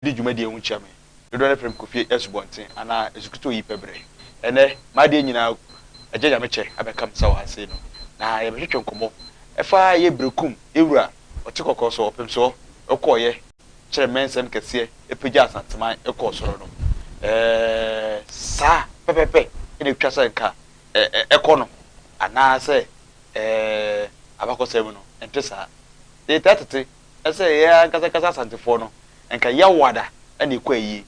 Di dwumadie ho kyia me. Dodoɔ no frɛ me Kofi Asubɔnten anaa Asukutoo yi pɛ berɛ. Ɛnnɛ, m'adeɛ nyinaa Agya Nyamekyɛ abɛka me nsa wɔ ha sei no, na yɛbɛtwetwe nkɔmmɔ ɛfa yɛ Berekum yɛwura ɔte kɔkɔɔ so ɔpemsoɔ kɔɔeɛ kyerɛ mmɛnsɛm kɛseɛ pagyaa Asanteman kɔɔ soro no. Ɛɛ saa pɛpɛpɛ na ɛtwa sɛ nka ɛkɔ no anaasɛ ɛɛ abakɔsɛm no ɛnte saa. Yɛtaa tete sɛ yɛn ankasa ankasa Asantefoɔ no, nka Yawada na ɛkɔ ayie.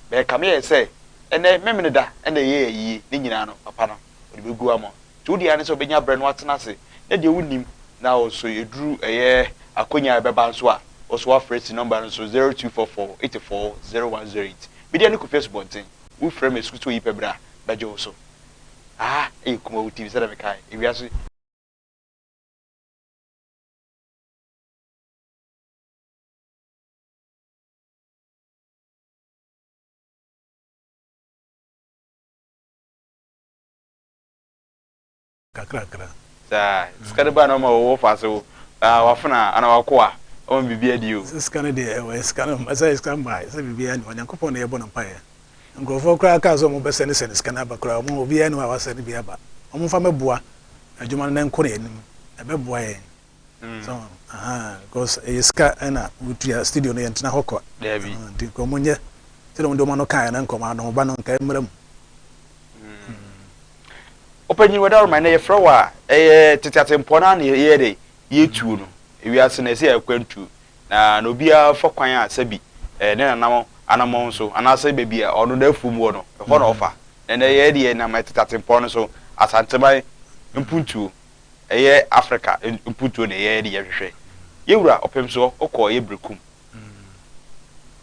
But ɛkame yɛ sɛ ɛnnɛ Memeneda na ɛyɛ ayie, ne nyinaa no papa no ɔde bɛgu ama wo. Nti wo deɛ ara ne sɛ wobɛnya berɛ na woatena ase na deɛ wonnim na wo nso ɛduru ɛyɛ akwanya a ɛbɛba nso a, wo nso woafrɛ si number no so 0244 84 0108. Me deɛ ne Kofi Asubɔnten, wofrɛ me sukuu sɛ oyi pɛ berɛ a, mɛgye wo so. Aha yɛ Kumawu TV sɛdeɛ mekaeɛ, ewiase. Kakrakra. Saa, sika no ba na ɔma wɔwɔ fa so, ah, wafena ana wakoa, ɔma biribi adi o. Sɛ sika no deɛ, ɛwɔ sika no, sɛ sika mmaa, sɛ biribi ani, Onyankopɔn na yɛbɔ no mpaeɛ. Nkurɔfoɔ koraa kaa sɛ wɔn bɛsɛne sɛne sika no aba koraa, wɔn obiara ni hɔ a wasɛne bi aba. Wɔn mfa mɛboa adwuma no na ɛnkɔ n'anim, ɛbɛboa yɛn. So ahaa because ɛyɛ sika ɛna wotua studio no yɛntena hɔ kwa. Daabi. Nti nka ɔmo nyɛ sɛdeɛ ɔmo de ɔmo ano kaeɛ no nka ɔmo ano ba no nka ɛmmra mu. Ɔpanyin Wadaroma ɛnɛ yɛfrɛ wo a ɛyɛ tete atempɔn no ara na yɛyɛ dɛ yɛtuo no. Ewiase no ɛsɛ yɛ akwantuo na na obiara fa kwan a sɛbi ɛɛ ne nanam anamɔn so anaasɛ baabi a ɔno n'afuom wɔ no ɛhɔ na ɔfa. Na ɛnɛ yɛn deɛ yɛnam tete atempɔn no so Asanteman mpuntuo. Ɛyɛ Africa mputuo na yɛ de yɛhwehwɛ. Yɛ wura ɔpemsoɔ ɔkɔ yɛ Berekum.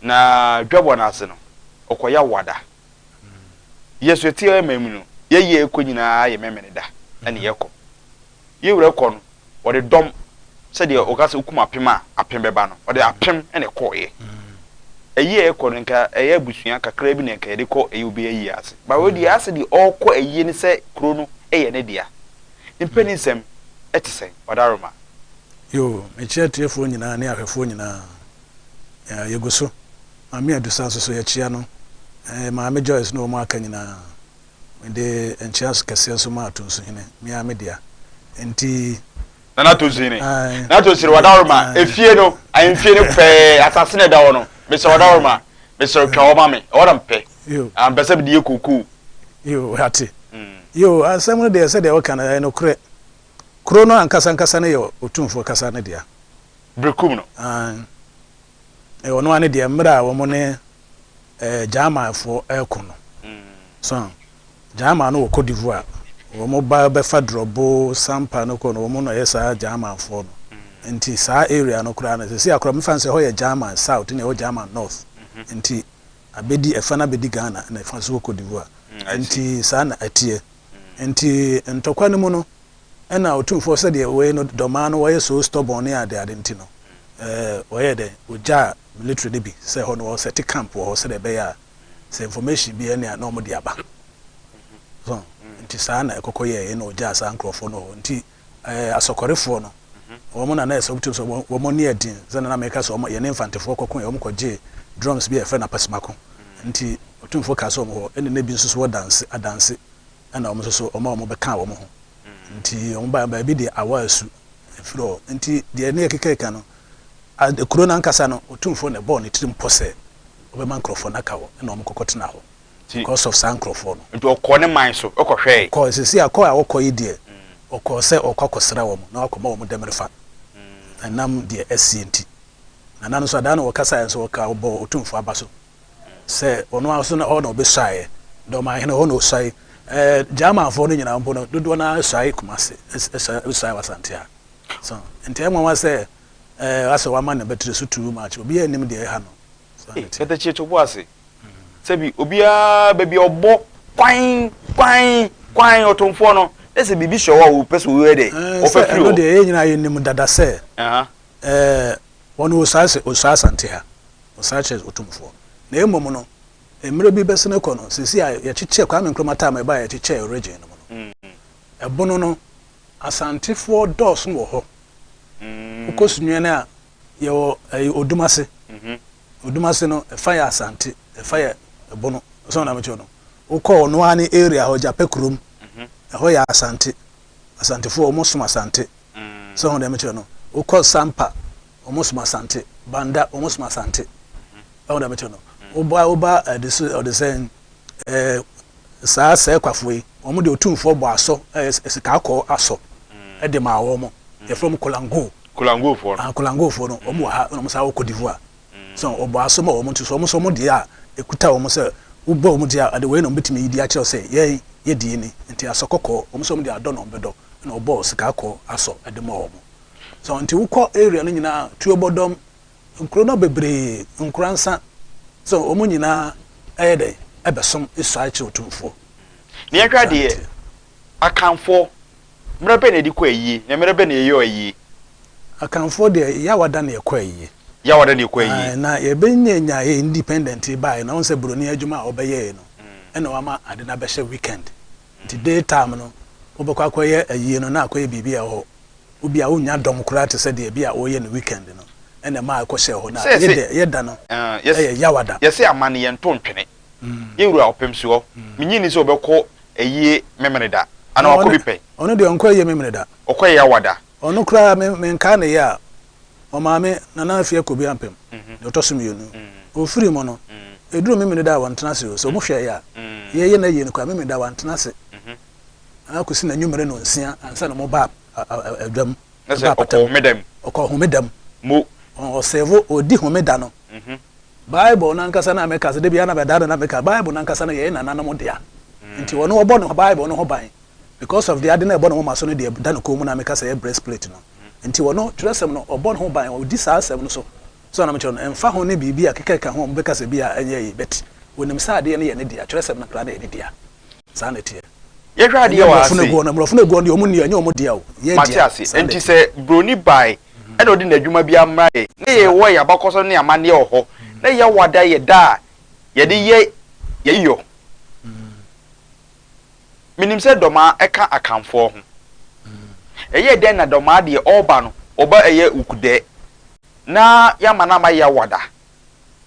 Na dwabɔ no ase no ɔkɔ Yawada. Yɛ so yɛte yɛ man mu no yɛ yɛ kɔ nyinaa yɛ Memeneda ɛna yɛ kɔ. Yɛ wura kɔ no ɔde dɔm sɛdeɛ ɔka sɛ wokum apem a apem bɛba no ɔde apem ɛna ɛkɔɔyɛ. Ɛyi a yɛkɔ no nka ɛyɛ abusua kakra bi na nka yɛde kɔ ɛyɛ obi ayie ase. But wei deɛ asɛ deɛ ɔrekɔ ayie ne sɛ kuro no yɛ ne dea. Mpanin-sɛm te sɛn? Ɔdaroma. Yoo, mekyia atiefoɔ nyinaa ne ahwɛfoɔ nyinaa. Yeah, yɛgu so. Maame Adusa nso so yɛkyia no. Eh, Maame Joyce ne wɔn a aka nyinaa. Mede nkyea kɛseɛ nso ma Atonsuhene, me ara me dea. Nti. Nana Atonsuhene. Aye. Nana Atonsuhene, Wadaworoma, efie no, ahemfie no pɛɛ, asase no ɛda hɔ no, mesrɛ Wadaworoma, mesrɛ twa hɔ ma me, ɛhɔ na mepɛ. Yoo. Ah, mepɛ sɛ mede yɛ kookoo. Yoo, ate. Yoo, asɛm no deɛ sɛdeɛ woka no, ɛyɛ nokorɛ. Kuro no ankasa ankasa no yɛ Otumfoɔ kasa no dea. Berekum no. Aane. Ɛyɛ ɔno ara ne dea mmerɛ a wɔn ne eh, Germanfoɔ reko no. So, German no wɔ Cote d'Ivoire. Wɔn ba bɛfa Drɔbo, Sampa no kɔ no, wɔn na ɛyɛ saa Germanfoɔ no. Nti saa area no koraa no, seesei akora mefa no sɛ ɛhɔ yɛ German South na ɛhɔ German North. Nti abɛdi, ɛfa no abɛdi Ghana na ɛfa nso wɔ Cote d'Ivoire. Nti saa na ɛteɛ. Nti ntɔkwa no mu no, ɛna Otumfoɔ sɛdeɛ wei no Dɔmaa no wɔyɛ so stubborn ne ade ade nti no, ɛɛ wɔyɛɛ dɛn, wɔgyaa military no bi sɛ hɔ no wɔsɛte camp wɔ hɔ sɛdeɛ ɛbɛyɛ a sɛ information bi ɛne a na wɔde aba. So nti saa na ɛkɔkɔ yɛɛ ɛna wɔgyaa saa nkorɔfoɔ no wɔ hɔ. Nti ɛɛ asɔkɔrefoɔ no, wɔn na na ɛsɛ wɔn sɛ wɔn ani yɛ den sɛ na meka sɛ wɔn yɛne mfantefoɔ kɔko yɛ wɔn kɔgye drums bi a yɛfrɛ no apɛsomako nti otumfoɔ kaa sɛ wɔn hɔ ɛna na bi nso so wɔ danse adanse ɛna wɔn nso so wɔn a wɔn bɛka wɔn ho nti wɔn ba baabi de awa asu efiri hɔ nti deɛ ne yɛ keka no kuro no ankasa no otumfoɔ na ɛbɔɔ ne tirim pɔ sɛ ɔbɛma nkurɔfoɔ no aka hɔ ɛna wɔn kɔkɔ tena hɔ Because of saa nkorɔfoɔ no. Nti ɔkɔɔ ne man so kɔhwɛɛe. Ɔkɔɔ, seesei a kɔ a ɔkɔ yi deɛ, ɔkɔɔ sɛ ɔrekɔ akɔsra wɔn na wakɔma wɔn dɛmerefa ɛnam deɛ asie nti. Nana no nso adaa na ɔkasaeɛ nso ɔkaa ɔbɔɔ Otumfoɔ aba so sɛ ɔno ara nso na hɔ na ɔbɛsuaeɛ. Dɔmahene hɔ na ɔsuae. Ɛɛ Germanfoɔ no nyinaa mpo no dodoɔ no ara suae Kumasi, suae wɔ Asante ha. So nti ɛyɛ nwanwa sɛ ɛɛ asɛ wama ne batiri so too much. Obiara nnim deɛ ɛha no. Saa na Ei, ɛteɛ. Katakyie to bo ase. Sɛbi obiara baabi a ɔbɔ kwan kwan kwan ɔtomfoɔ no na sɛ biribi hyɛ hɔ a ɔpɛ sɛ ɔyɛ dɛ Ɛɛ ɔpɛ sɛ firi ɛno hɔ. deɛ yɛn nyinaa yɛnim dada sɛ Aha. ɛɛ wɔn ɔsaa sɛ ɔsaa Asante ha ɔsaa kyerɛ ɔtumfoɔ na mmom no mmerɛ bi bɛsene kɔ no seesei a yɛkyekyɛ Kwame Nkrumah time a ɛbaeɛ yɛkyekyɛɛ region no mu no ɛbono no Asantefoɔ dɔɔso wɔ hɔ wokɔ Sunyani a yɛwɔ ɛyi Odumase. Odumase no, ɛfa yɛ Asante, ɛfa yɛ Bono. So na mekyerɛ no? Wokɔ ɔno ara ne area hɔ, Gyapɛ kurom, ɛhɔ yɛ Asante. Asantefoɔ, wɔn som Asante. So ho deɛ mekyerɛ no? Wokɔ Sampa, wɔn som Asante. Banda, wɔn som Asante. Ɛho deɛ mekyerɛ no? Woba woba ɛde so ɔde sɛn ɛɛ saa Sɛɛkwafoɔ yi, wɔn de Otumfoɔ bɔ asɔ ɛyɛ sika akɔɔ asɔ ɛde maa wɔn. Yɛfrɛ wɔn Kolango. Kolangofoɔ no. Ah, Kolangofoɔ no, wɔn wɔ ha, ɛna wɔn san wɔ Cote d'Ivoire. So wɔbɔ aso ma wɔn nti, so wɔn nso wɔn deɛ a ɛkuta wɔn sɛ wobɔ wɔn deɛ a, ade wei na wɔbɛtumi yi de akyerɛ wo sɛ yɛn yɛ deɛ ni. Nti asɔ kɔkɔɔ, wɔn nso wɔn deɛ adɔ na wɔbɛdɔ, ɛna wɔbɔɔ sika kɔɔ asɔ de maa wɔn. So nti wokɔ area no nyinaa, Tuobɔdɔm, nkuro no bebree, Nkoransa, so wɔn nyinaa ɛyɛ dɛn ɛbɛsom suae kyerɛ Otumfoɔ. Na yɛnhwɛ adeɛ, Akanfoɔ Mmerɛ bɛn na yɛde kɔ ayie, na mmerɛ bɛn na yɛyɔ ayie? Akanfoɔ deɛ, Yawada na yɛkɔ ayie. Yawada na yɛkɔ ayie. Ae, na yɛbɛnya nya yɛ independent yi baeɛ no, wohu sɛ buroni adwuma a ɔbɛyɛeɛ no, ɛna wama ade no abɛhyɛ weekend. Nti day time no, wobɛkɔ akɔyɛ ayie no na akɔyɛ biribi a ɛwɔ hɔ. Wobi a wonnya dɔm koraa te sɛ deɛ bi a wɔreyɛ no weekend no, ɛna ɛmaa ɛkɔhyɛɛ hɔ. Na Sɛ yɛ yɛse, deɛ, yɛ da no eh, yɛse, yɛ Yawada. yɛse amanne yɛnto ntwene. Yɛn wura ɔpem soɔ, mennye nni sɛ ɔbɛkɔ ayie Memeneda. Anaa wakɔ bi pɛn? Ɔno deɛ ɔnkɔ ayie Memeneda. Ɔkɔ Yawada. Ɔno koraa me menkae ne yɛ a, ɔmaame Nana Afia Kobi Ampem, deɛ ɔtɔ so mmienu, ɔfiri mu no, ɛduru Memeneda a wantena ase o, sɛ wɔhwɛeɛ a, yɛyɛ n'ayie no koraa Memeneda wantena ase akɔsi n'anwummerɛ nnɔnsia ansa na wɔbaa adwam. Na sɛ ɔkɔ homeda mu. Ɔkɔ homeda mu. Mo. Ɔsɛvo, ɔdi homeda no. Bible no ankasa no a meka sɛ da biara na bɛdaa no na meka Bible no ankasa no yɛ yɛn nananom dea. Nti ɔno ɔbɔ ne Bible no ho ban because of deɛ ade no a ɛbɔ ne moma so no deɛ ɛda ne kɔn mu no a meka sɛ ɛyɛ breast plate no. Nti ɔno twerɛsɛm no ɔbɔ ne ho ban ɔdi saa asɛm no so. So na mekyerɛ no ɛmfa ho ne biribi a keka ka ho a wɔbɛka sɛ bi a ɛnyɛ yi but ɔnim sɛ adeɛ no yɛ ne dea twerɛsɛm no koraa no yɛ ne dea. Saa na ɛteɛ. Yɛhwɛ adeɛ Ɛnyɛ wɔ ha mmorɔfo no sei. aguɔ no mmorɔfo no aguɔ no deɛ wɔn nni ɛnyɛ wɔn dea o yɛn Mate dea. ase. Saa na Enti ɛteɛ. sɛ broni bae ɛna ɔde n'adwuma bi amra yɛn, na yɛwɔ yɛn abakɔsɛm ne amanneɛ wɔ hɔ, na Yawada yɛ da a yɛde yɛ yɛn yɔ. Menim sɛ Dɔmaa ka Akanfoɔ ho. Ɛyɛɛ dɛn na Dɔmaa deɛ ɔreba no, ɔba ɛyɛ Wukudɛ, na yɛama no ama Yawada,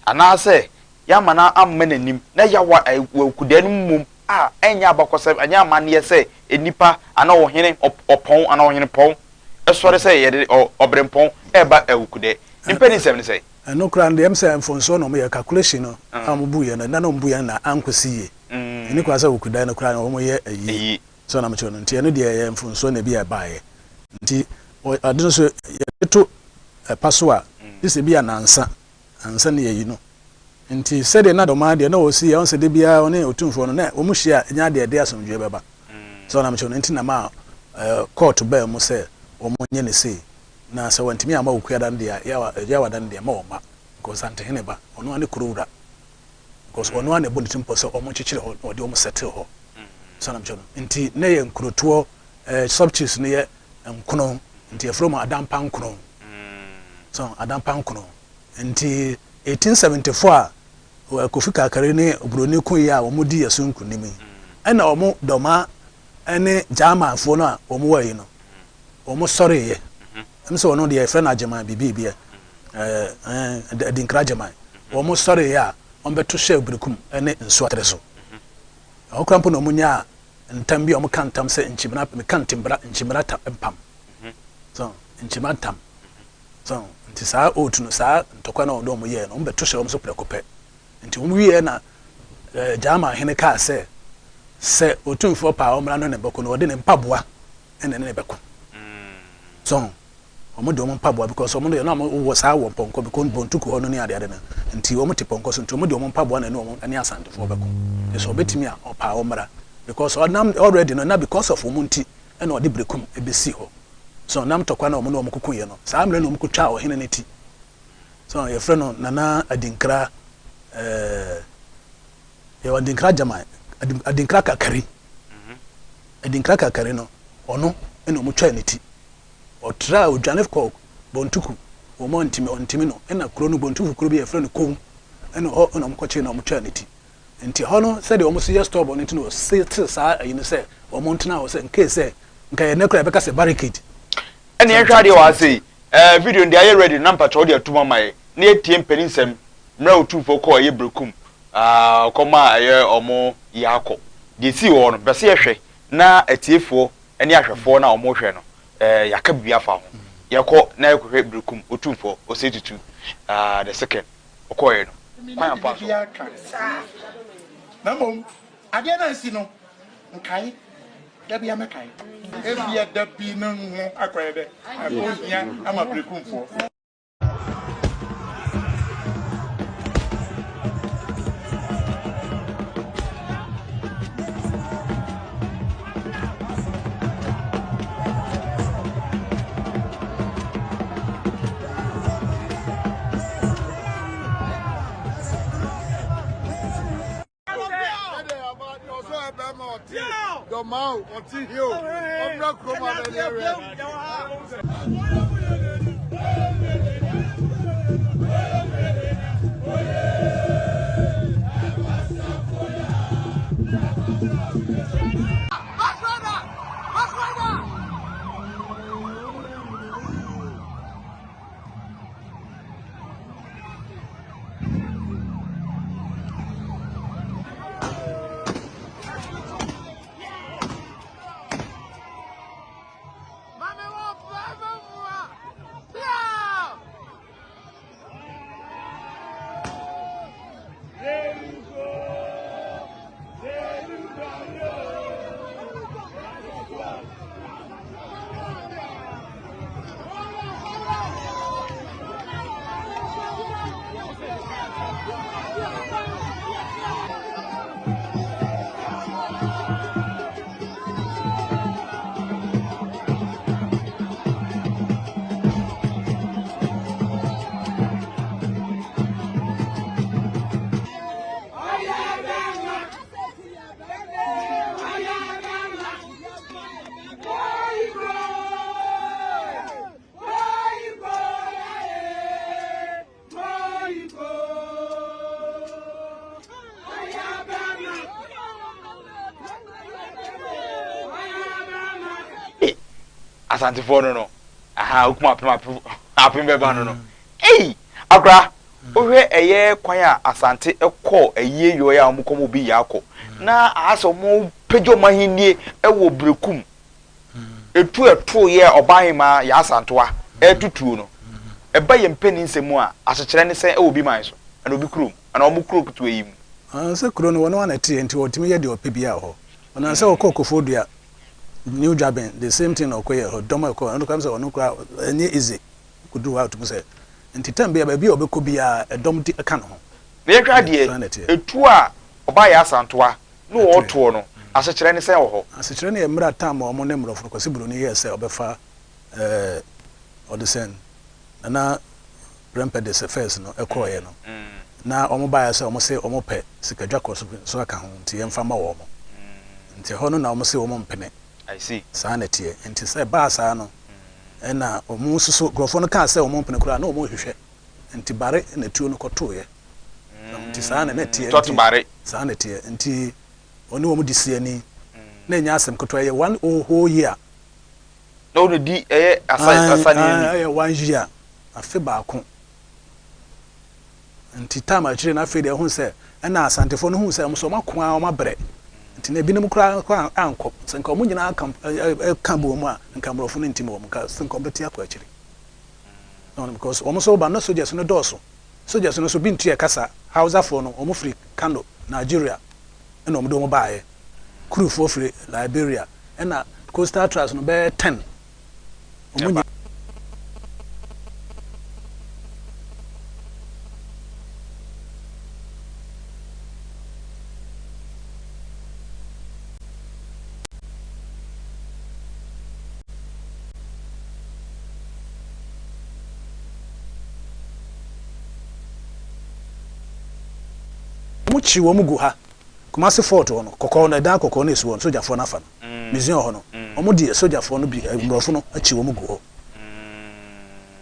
anaasɛ yɛama no amma n'anim, na Yawa, Wukudɛ no mmom a ɛnyɛ abakɔsɛm, ɛnyɛ amanneɛ sɛ nnipa anaa ɔhene ɔpɔn anaa ɔhenepɔn sɔre sɛ yɛde ɔberempɔn reba awukudɛ. Ne mpanisɛm ne sɛn? Ɛno koraa no deɛ ɛm sɛ mfomsoɔ na wɔyɛ, calculation no a wɔbuiɛ no, ɛda no a wɔbuiɛ no na ankɔsi yie. Ɛnni kwan sɛ awukudɛ no koraa no wɔyɛ ayie. So na mekyerɛ no? Nti ɛno deɛ ɛyɛ mfomsoɔ na ebi a ɛbaeɛ. Nti ade no nso yɛde to ɛpa so a, gye sɛ ebi a nansa ansa na yɛayi no. Nti sɛdeɛ na dɔmaa deɛ na ɔsi yɛ, ɔhu sɛ da biara ɔne Otumfoɔ no na wɔn hyia a, ɛnyɛ adeɛ a ɛde asomdwoeɛ bɛba. So na mekyerɛ no? Nti na maa kɔɔto baa mu sɛ wɔn nyɛ no sei. Na sɛ wɔantumi amma Okuada no deɛ a, Yawa, Yawada no deɛ mma wɔmma. Because Asantehene ba, ɔno ara ne kuro wura. Because ɔno ara na ɛbɔ ne tirim pɔ sɛ wɔn nkyekyere hɔ na ɔde wɔn settle hɔ. So na mekyerɛ no? Nti na yɛ nkurotoɔ, sub chiefs no yɛ nkono, nti yɛfrɛ wɔn Adampa nkono. So Adampa nkono. Nti 1874 a Kofi Kakari ne Oburoni ko yi a wɔn di yɛ so nkunim yi, ɛna wɔn Dɔma ne Germanfoɔ no a wɔn wɔ yi no, wɔn sɔreeɛ. Ɛm sɛ wɔn deɛ yɛfrɛ no Agyeman biribi bi ɛɛ ɛɛ Adinkra Agyeman. Wɔn sɔreeɛ a wɔn bɛto hyɛɛ Berekum ne Nsoatre so. Ɛhɔ koraa mpo na wɔn nyaa ntam bi a wɔn ka ntam sɛ nkyimina meka ntimbra nkyimina ta mpam. So nkyimina ntam. So nti saa oath no, saa ntɔkwa no a wɔde wɔn yɛɛ no, wɔbɛto hyɛɛ wɔn so prɛko pɛ. Nti wɔn wieɛ na eh, German hene kaa sɛ, sɛ Otumfoɔ pɛ a ɔmmra ne ne bɛko no, ɔde ne mpaboa na ɛne ne bɛko. So wɔn de wɔn mpaboa because wɔn deɛ na wɔn wɔ saa wɔ mpɔnkɔ because bontuku hɔ no ne adeade no nti wɔn te pɔnkɔ so nti wɔn de wɔn mpaboa na ɛne wɔn ɛne Asantefoɔ bɛko. Nti sɛ ɔbɛtumi a ɔpɛ a ɔmmra because ɔnam already no na because of wɔn nti ɛna ɔde Berekum bɛsii hɔ. So nam tɔkwa no a wɔne wɔn kokoeɛ no, saa mmerɛ no na wɔkɔtwaa ɔhene no ti. So yɛfrɛ no Nana Adinkra, ɛɛ, yɛwɔ Adinkra Gyaman, Adinkra Kakari. Adinkra Kakari no, ɔno ɛna wɔtwaa ne ti. Ɔtraa, ɔdwane kɔɔ Bontuku, wɔn antimi, ɔntimi no, ɛna kuro no, Bontuku kuro bi a yɛfrɛ no Kowu, ɛna hɔ ɛna wɔkɔkyee no a wɔtwaa ne ti. Nti hɔ no sɛdeɛ wɔn si yɛ stubborn no nti na wɔsi te saa ayi no sɛ wɔn ntena hɔ sɛ nkee sɛ nka yɛ nnɛ koraa yɛbɛka sɛ barricade. Ɛne yɛnhwɛ adeɛ wɔ ha sei, ɛɛ video no deɛ ayɛ ready no na mpakyɛ wode atum ama yɛ na yɛtie mpanin nsɛm. Mmerɛ a Otumfoɔ kɔɔ ɛyɛ Berekum ah, ɔkɔmaa ɛyɛ wɔn Yaakɔ. Deɛ ɛsii wɔ hɔ no, mepɛ sɛ yɛhwɛ na atiefoɔ ne ahwɛfoɔ no a wɔrehwɛ no, eh, yɛaka biribi afa ho. Yɛkɔ na yɛkɔhwɛ Berekum Otumfoɔ Osei Tutu ah, the second ɔkɔeɛ no, Menni kwan a ɔfaa so. biribiara ka na mmom adeɛ no ansi no nkae da biara mɛkae. Ebia da bi no ho akɔyɛ dɛ akɔ hia ama Berekumfoɔ. Asantefoɔ no no aha okum apem apem apem bɛba no no ei akora wohwɛ ɛyɛ kwan a Asante kɔ ayie yɔɛ a wɔn kɔm obi yɛ akɔ na asɛ wɔn pagya wɔn ahennie ɛwɔ berekum etu ɛto yɛ ɔbaahemaa yɛ asantoa ɛtutuo no ɛba yɛn mpanin nsɛm mu a asekyerɛ ne sɛn ɛwɔ obi man so ɛna obi kurom ɛna wɔn kuro ketewa yi mu. Ah, sɛ kuro no wɔn ana ɛteɛ nti wɔtumi yɛ deɛ ɔpɛ biara wɔ hɔ. Ɔnam sɛ ɔkɔɔ Koforidua, New Dwabin, the same thing na ɔkɔyɛɛ hɔ, dɔm a ɛkɔɔ, ɛno koraa sɛ ɔno koraa ɛnyɛ easy kɔduru hɔ a ɔtumi sɛ, nti time biara baabi a ɔbɛkɔ biara ɛdɔm di ka ne ho. Na yɛhwɛ Yeah, adeɛ, saa na ɛteɛ. etuo a ɔbaa yɛ asantoa ne Ɛtoɛ. ɔɔtoɔ no, asekyerɛ ne sɛn wɔ hɔ? Asekyerɛ no yɛ mmerɛ a time a wɔn ne mmorɔfo no, Kwasi Buroni yɛɛ sɛ ɔbɛfa ɛɛ ɔde sɛn, Nana Prempeh de sɛ first no ɛkɔɔeɛ no, na wɔn baeɛ sɛ wɔn se wɔn pɛ sikadwa kɔ so nso aka ho nti yɛmfa mma wɔn. Nti ɛhɔ no na wɔn se wɔn mpene. I see. Saa na ɛteɛ. Nti sɛ ɛbaa saa no, ɛna wɔn nso so, nkurɔfoɔ no kaa sɛ wɔn mpene koraa na wɔn rehwehwɛ. Nti bare na tuo no kɔtoeɛ. Nti saa na na ɛteɛ. Tɔto Nti bare. saa na ɛteɛ. Nti wɔne wɔn di siani. Na ɛnyɛ asɛm ketewa, ɛyɛ one whole year. Na wɔn di ɛyɛ asa Ae, asa ne ae, ani. ɛyɛ one year, afe baako. Nti time akyire no afei deɛ ɛhu sɛ ɛna Asantefoɔ no hu sɛ wɔn so wɔn ako ara wɔn abrɛ. Nti na ebinom koraa koraa ankɔ. Sɛ nka wɔn nyinaa ka ɛka bɔ mu a nka mmorɔfo no ntim wɔn nka sɛ nka wɔn bɛte akɔ akyire. No, because wɔn nso ba no soldiers no dɔɔso. Soldiers no nso bi ntua kasa. Hausafoɔ no wɔn firi Kano, Nigeria ɛna wɔn de wɔn baeɛ. Kurufoɔ firi Liberia ɛna coastal tribes no bɛyɛ 10. Wɔn nyinaa. Wɔn kyi wɔn gu ha. Kumasi fort hɔ no, kɔkɔɔ no, ɛdan kɔkɔɔ no a esi hɔ no, sogyafoɔ no afa no. Museum hɔ no, wɔn de sogyafoɔ no bi, mmorɔfo no akyi wɔn gu hɔ.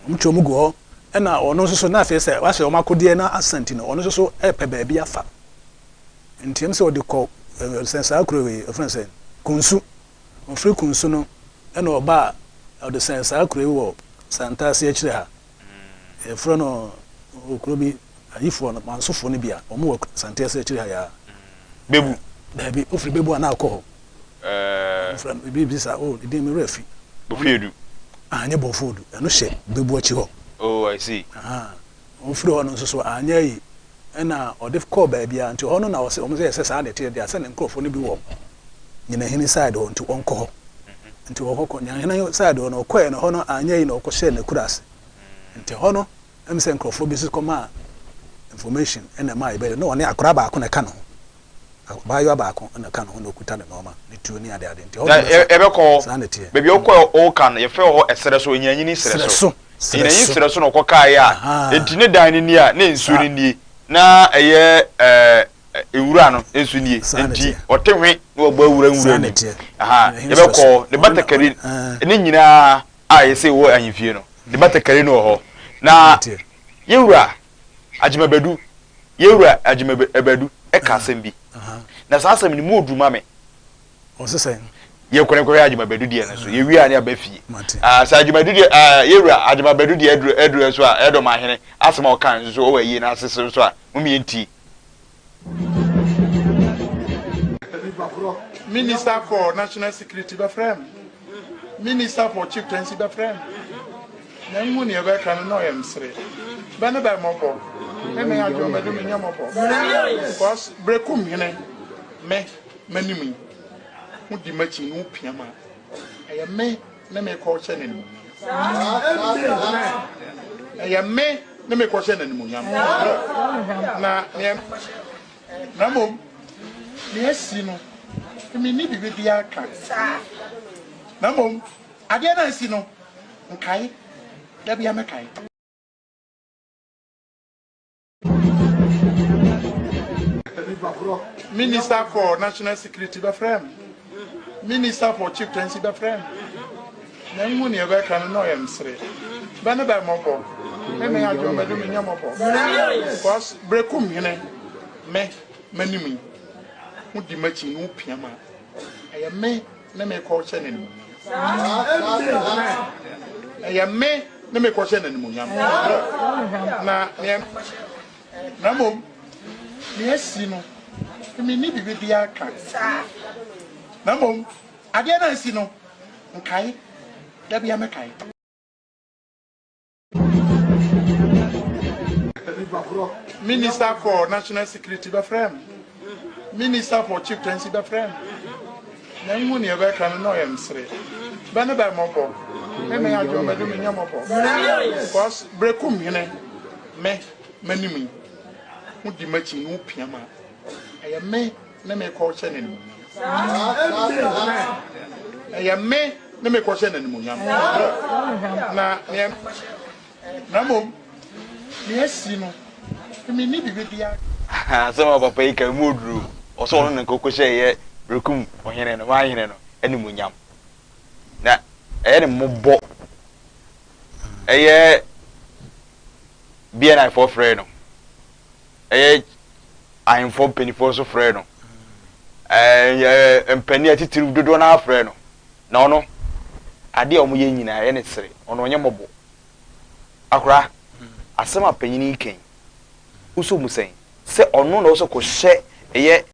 Wɔn kyi wɔn gu hɔ, ɛna ɔno nso so, na afei sɛ wasɛ wɔn akodeɛ na asa nti no, ɔno nso so ɛrepɛ baabi afa. Nti ɛm sɛ ɔde kɔ, sɛ saa kuro wei, wɔfrɛ no sɛ Kunsu. Ɔfiri Kunsu no, ɛna ɔbaa, ɔde sɛn saa kuro yi wɔ Santase akyire ha. Yɛfrɛ no kuro bi. Ayifoɔ no, Mansofoɔ no bi a, wɔn wɔ Asante ase akyiri ha yi ara. Bebu. Daabi, wofiri Bebu a na akɔ hɔ. Ɛɛ. Wɔfrɛ no biribi saa, oh, ne din me werɛ afi. Bofiedu. Ah, nyɛ Bɔfoɔdu, ɛno hyɛ Bebu akyi hɔ. Oh, I see. Ahaa, wɔfiri hɔ no nso so anyɛ ayi, ɛna ɔde kɔɔ baabi a, nti hɔ no na ɔse, wɔn sɛ sɛ saa na ɛteɛ deɛ a, sɛ ne nkorɔfoɔ no bi wɔ Nyinahene side hɔ, nti ɔnkɔ hɔ. Nti ɔkɔ kɔ Nyinahene side hɔ no, ɔkɔɛ no, hɔ no anyɛ ayi na ɔkɔhyɛɛ n'akuraase. Nti hɔ no, ɛm sɛ nkorɔfoɔ bi nso kɔmaa information ɛna ɛmaa yɛbɛyɛ, na ɔne akwadaa baako na ɛka ne ho. Abaayewa baako na ɛka ne ho na ɔkuta ne nnoɔma, ne tuo ne adeade nti ɛhɔ Na nom sɛ yɛbɛkɔ hɔ, saa na ɛteɛ. baabi a wokɔ woka no, yɛfrɛ hɔ ɛserɛ so, Anyinanyini serɛ Serɛ so. so, serɛ Anyinanyini so. serɛ so na ɔkɔkaeɛ a, Ahaa. enti ne dan no nie a, na nsuo Saa. no nie, na ɛyɛ ɛɛ nwura no nso nie, Saa na enti ɛteɛ. ɔte hwe na wabɔ awura nwura Saa na no mu. ɛteɛ. Ahaa, Anyinanyini serɛ yɛbɛkɔ so. hɔ, ne Ɔno na, batakari ɔno, ɛɛ. ne nyinaa a yɛsɛ ɛwɔ ahemfie no, ne batakari no wɔ hɔ. Saa na Na ɛteɛ. yɛn wura Agyemabadu, yɛn wura Agyemabadu ka asɛm bi, na saa asɛm no mu oduru ma me. Ɔse sɛn? Yɛkɔ ne kɔhwɛ Agyemabadu deɛ no so, yɛwie a ne aba fie. Mate. Ah, sɛ Agyemadu deɛ, ah, yɛn wura Agyemabadu deɛ aduru, aduru nso a, ɛdɔm ahene asɛm a ɔka nso so ɔwɔ ayie no ase so nso a, mom yɛntie. Minister for National Security bɛfrɛ me, Minister for Chieftaincy bɛfrɛ me. Na nhu nea ɛbɛka no na ɔyɛ msere. Bɛ ne bɛ mmɔbɔ. Me me adwo mɛdo me nyɛ mmɔbɔ. Because brekum hene me m'anim yi ho di m'akyi no pia ma ɛyɛ me ne me kɔ hyɛ n'animuonyam. Ɛyɛ me ne me kɔ hyɛ n'animuonyam. Na nea na mmom nea asi no menni biribi biara ka. Na mmom Adeɛ no a asi no, nkae, da biara mɛkae. Minister for National Security bɛfrɛɛ me, Minister for Chieftaincy bɛfrɛɛ me. Na nhu nea ɛbɛka no na ɔyɛ msere. Bɛ ne bɛ mmɔbɔ, me me adwo mɛdo me nyɛ mmɔbɔ. Because brekum hene, me, m'anim yi, ho di m'akyi no pia ma, ɛyɛ me ne me kɔhyɛ no animuonyam. Ɛyɛ me ne me kɔhyɛ no animuonyam. Na nea na mmom nea asi no menni biribi biara ka. Na mmom adeɛ no a asi no nkae da biara mɛkae. Minister for National Security bɛfrɛɛ me, Minister for Chieftaincy bɛfrɛɛ me. Na nhu nea ɛbɛka no na ɔyɛ msere. Bɛ ne bɛ mmɔbɔ, me me adwo mɛdo me nyɛ mmɔbɔ. Because brekum hene me m'anim yi, ho di m'akyi no pia ma ɛyɛ me ne me kɔ hyɛ n'animuonyam. Ɛyɛ me ne me kɔhyɛ no animuonyam. Na nea na mmom nea asi no, menni biribi biara. Asɛm a papa yi ka emu oduru. Ɔsɛ ɔno na nkɔkɔhyɛ ɛyɛ Berekum ɔhene no, man hene no animuonyam. Na ɛyɛ ne mmɔbɔ. Ɛyɛ BNI foɔ frɛ no. Ɛyɛ ahemfoɔ mpanimfoɔ nso frɛ no. Ɛɛ mpanin atitiriw dodoɔ no ara frɛ no. Na ɔno, adeɛ a wɔyɛ nyinaa ɛyɛ ne sere, ɔno ɔnyɛ mmɔbɔ. Akora, asɛm a panyin yi ka yi, wosɔ mu sɛn? Sɛ ɔno na ɔsɛ kɔhyɛ ɛyɛ.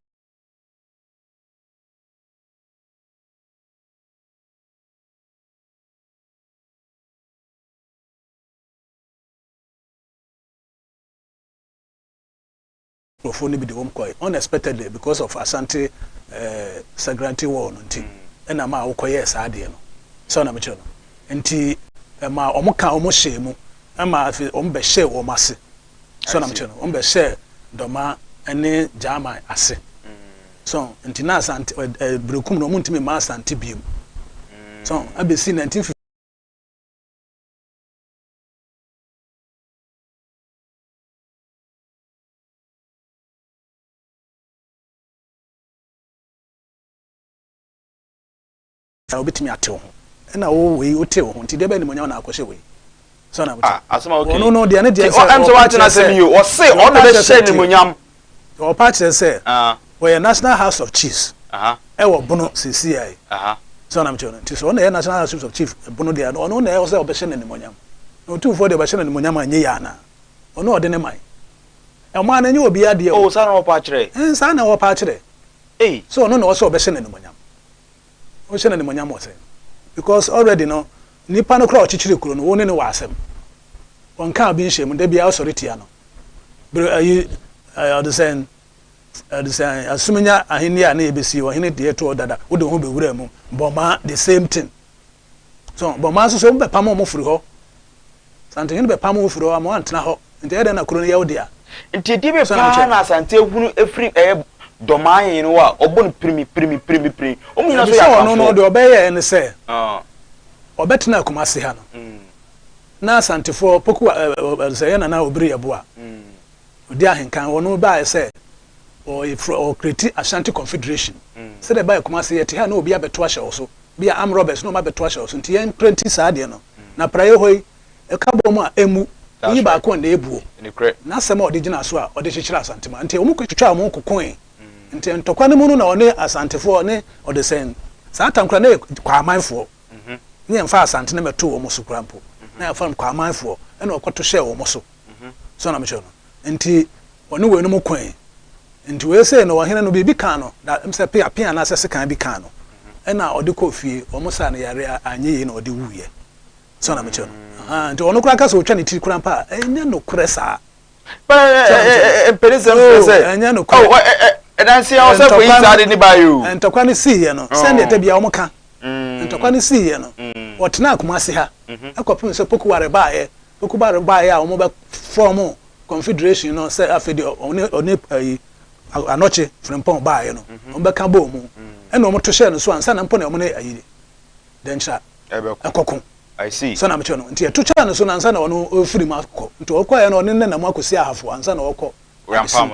Nkurɔfoɔ no bi de wɔn kɔe unexpectedly because of Asante eh, Sagrante war no nti ɛna maa wokɔyɛɛ saa adeɛ no sɛ ɔna mekyerɛ no nti ɛmaa wɔn ka wɔn hyɛɛ mu ɛma afei wɔn bɛhyɛɛ wɔn ase sɛ ɔna mekyerɛ no wɔn bɛhyɛɛ Dɔma ne Gyaman ase so nti na Asante ɛ Berekum no wɔn ntumi mma Asante biem so abɛsi 1950 a wobɛtumi ate wo ho ɛna wo wei wote wo ho nti deɛ bɛyɛ animuonyam na akɔhyɛ wei sɛ ɔna Ah, asɛm a woka yi. ɔno no deɛ ne deɛ Ti, ɔ, ɛm sɛ woate n'asɛm yi o. Ɔse ɔno na ɛbɛhyɛ animuonyam. Ɔpa kyerɛ sɛ Ah. wɔyɛ National House of Chiefs Aha. ɛwɔ Bono seesei yi. Aha. Sɛ ɔna mekyerɛ no nti sɛ ɔno na ɛyɛ National House of Chiefs Bono deɛ ɔno na ɛwɔ sɛ ɔbɛhyɛ no animuonyam na Otumfoɔ deɛ ɔbɛhyɛ no animuonyam a ɛnyɛ yie anaa ɔno a ɔde ne man. Ɔman no, ɛnyɛ obiara deɛ o. Oh, saa na wɔpɛ akyerɛ? Ɛn, saa na wɔpɛ akyerɛ. Ei. Sɛ ɔno na ɔwɔ sɛ ɔbɛhyɛ no animuonyam. Wohyɛ no animuonyam wɔ sɛn? Because already no, nipa no koraa a ɔkyekyere kuro no, wo ne no wɔ asɛm. Ɔnkaa bi nhyɛɛ mu, da biara wosɔre tia no. Bere ayi, ɔde sɛn, ɔde sɛn, Asumenya ahenni a na yɛbɛsi, ɔhene deɛ toɔ dada, wode wo ho bɛwuraa mu. Bɔmaa, the same thing. So bɔmaa nso so, wɔbɛpam wɔn firi hɔ. Asantehene bɛpam wo firi hɔ ama woantena hɔ. Nti ɛyɛ dɛn na kuro no yɛ wo dea? Nti ɛdeɛ bɛn paa na Asante ahunu afiri ɛyɛ Dɔmaa hene no hɔ a ɔbɔ no pirimi pirimi pirimi pirimi? Wɔn nyinaa nso Dabi yɛ sɛ ɔno no Akanfoɔ. deɛ ɔbɛyɛɛ ne sɛ ɔbɛtenaa Kumasi ha no na Asantefoɔ Poku ɛ ɛ sɛ ɛyɛ Nana Obiri Yeboah ɔdi ahenkan ɔno baeɛ sɛ ɔrefrɛ ɔrekreti Ashanti Confederation sɛdeɛ ɛbaeɛ Kumasi yɛte ha na obi abɛto ahyɛ wo so bi a armed robbers na wɔn abɛto ahyɛ wo so nti yɛn prenti saa adeɛ no na praeɛ hɔ yi ɛka bɔ mu a ɛmmu woyi baako a na ɛbuo n'asɛm a ɔde gyina so a ɔde kyekyere Asantema nti wɔn twitwaa wɔn kokoe nti ntɔkwa no mu no na ɔne Asantefoɔ ne ɔde sɛn saa tam koraa na yɛ Kwaamanfoɔ ne yɛmfa Asante no mɛto wɔn so koraa mpo na yɛfa no Kwaamanfoɔ ɛna ɔkɔto hyɛɛ wɔn so so na mekyerɛ no nti ɔne weinom koe Nti wei sei no ɔhene no biribi kaa no da sɛ pea pea anaasɛ sekan bi kaa no ɛna ɔde kɔɔ fie wɔn saa no yareɛ a anyɛ yie na ɔde wuiɛ so na mekyerɛ no ahaa nti ɔno koraa ka sɛ ɔtwa ne tiri koraa mpo a ɛnyɛ nokorɛ saa so na mekyerɛ no Mpanisɛm kyerɛ oh sɛ ɛnyɛ nokorɛ oh ɛdanse a ɔsɛ kɔyi ntɔkwa saa no de ne baeɛ o. ntɔkwa no siiɛ no sɛdeɛ da biara wɔn ka ntɔkwa no siiɛ no ɔtenaa Kumasi ha ɛkɔpem sɛ Pokuware baeɛ Pokuware baeɛ a wɔn bɛ fɔɔmo Confederation no sɛ afei deɛ ɔne ɔne ayi Anɔkye Frimpong baeɛ no wɔn bɛka bɔɔ mu ɛna wɔn to hyɛɛ no so ansa na mpo na wɔn ne ayi Dɛnkyira ɛkɔko sɛ na mekyerɛ no nti ɛto kyɛɛ no so na ansa na ɔno ɔfiri mu akɔ nti ɔkɔɛ no ɔne ne nam akɔsi Ahafo ansa na ɔkɔ Abesim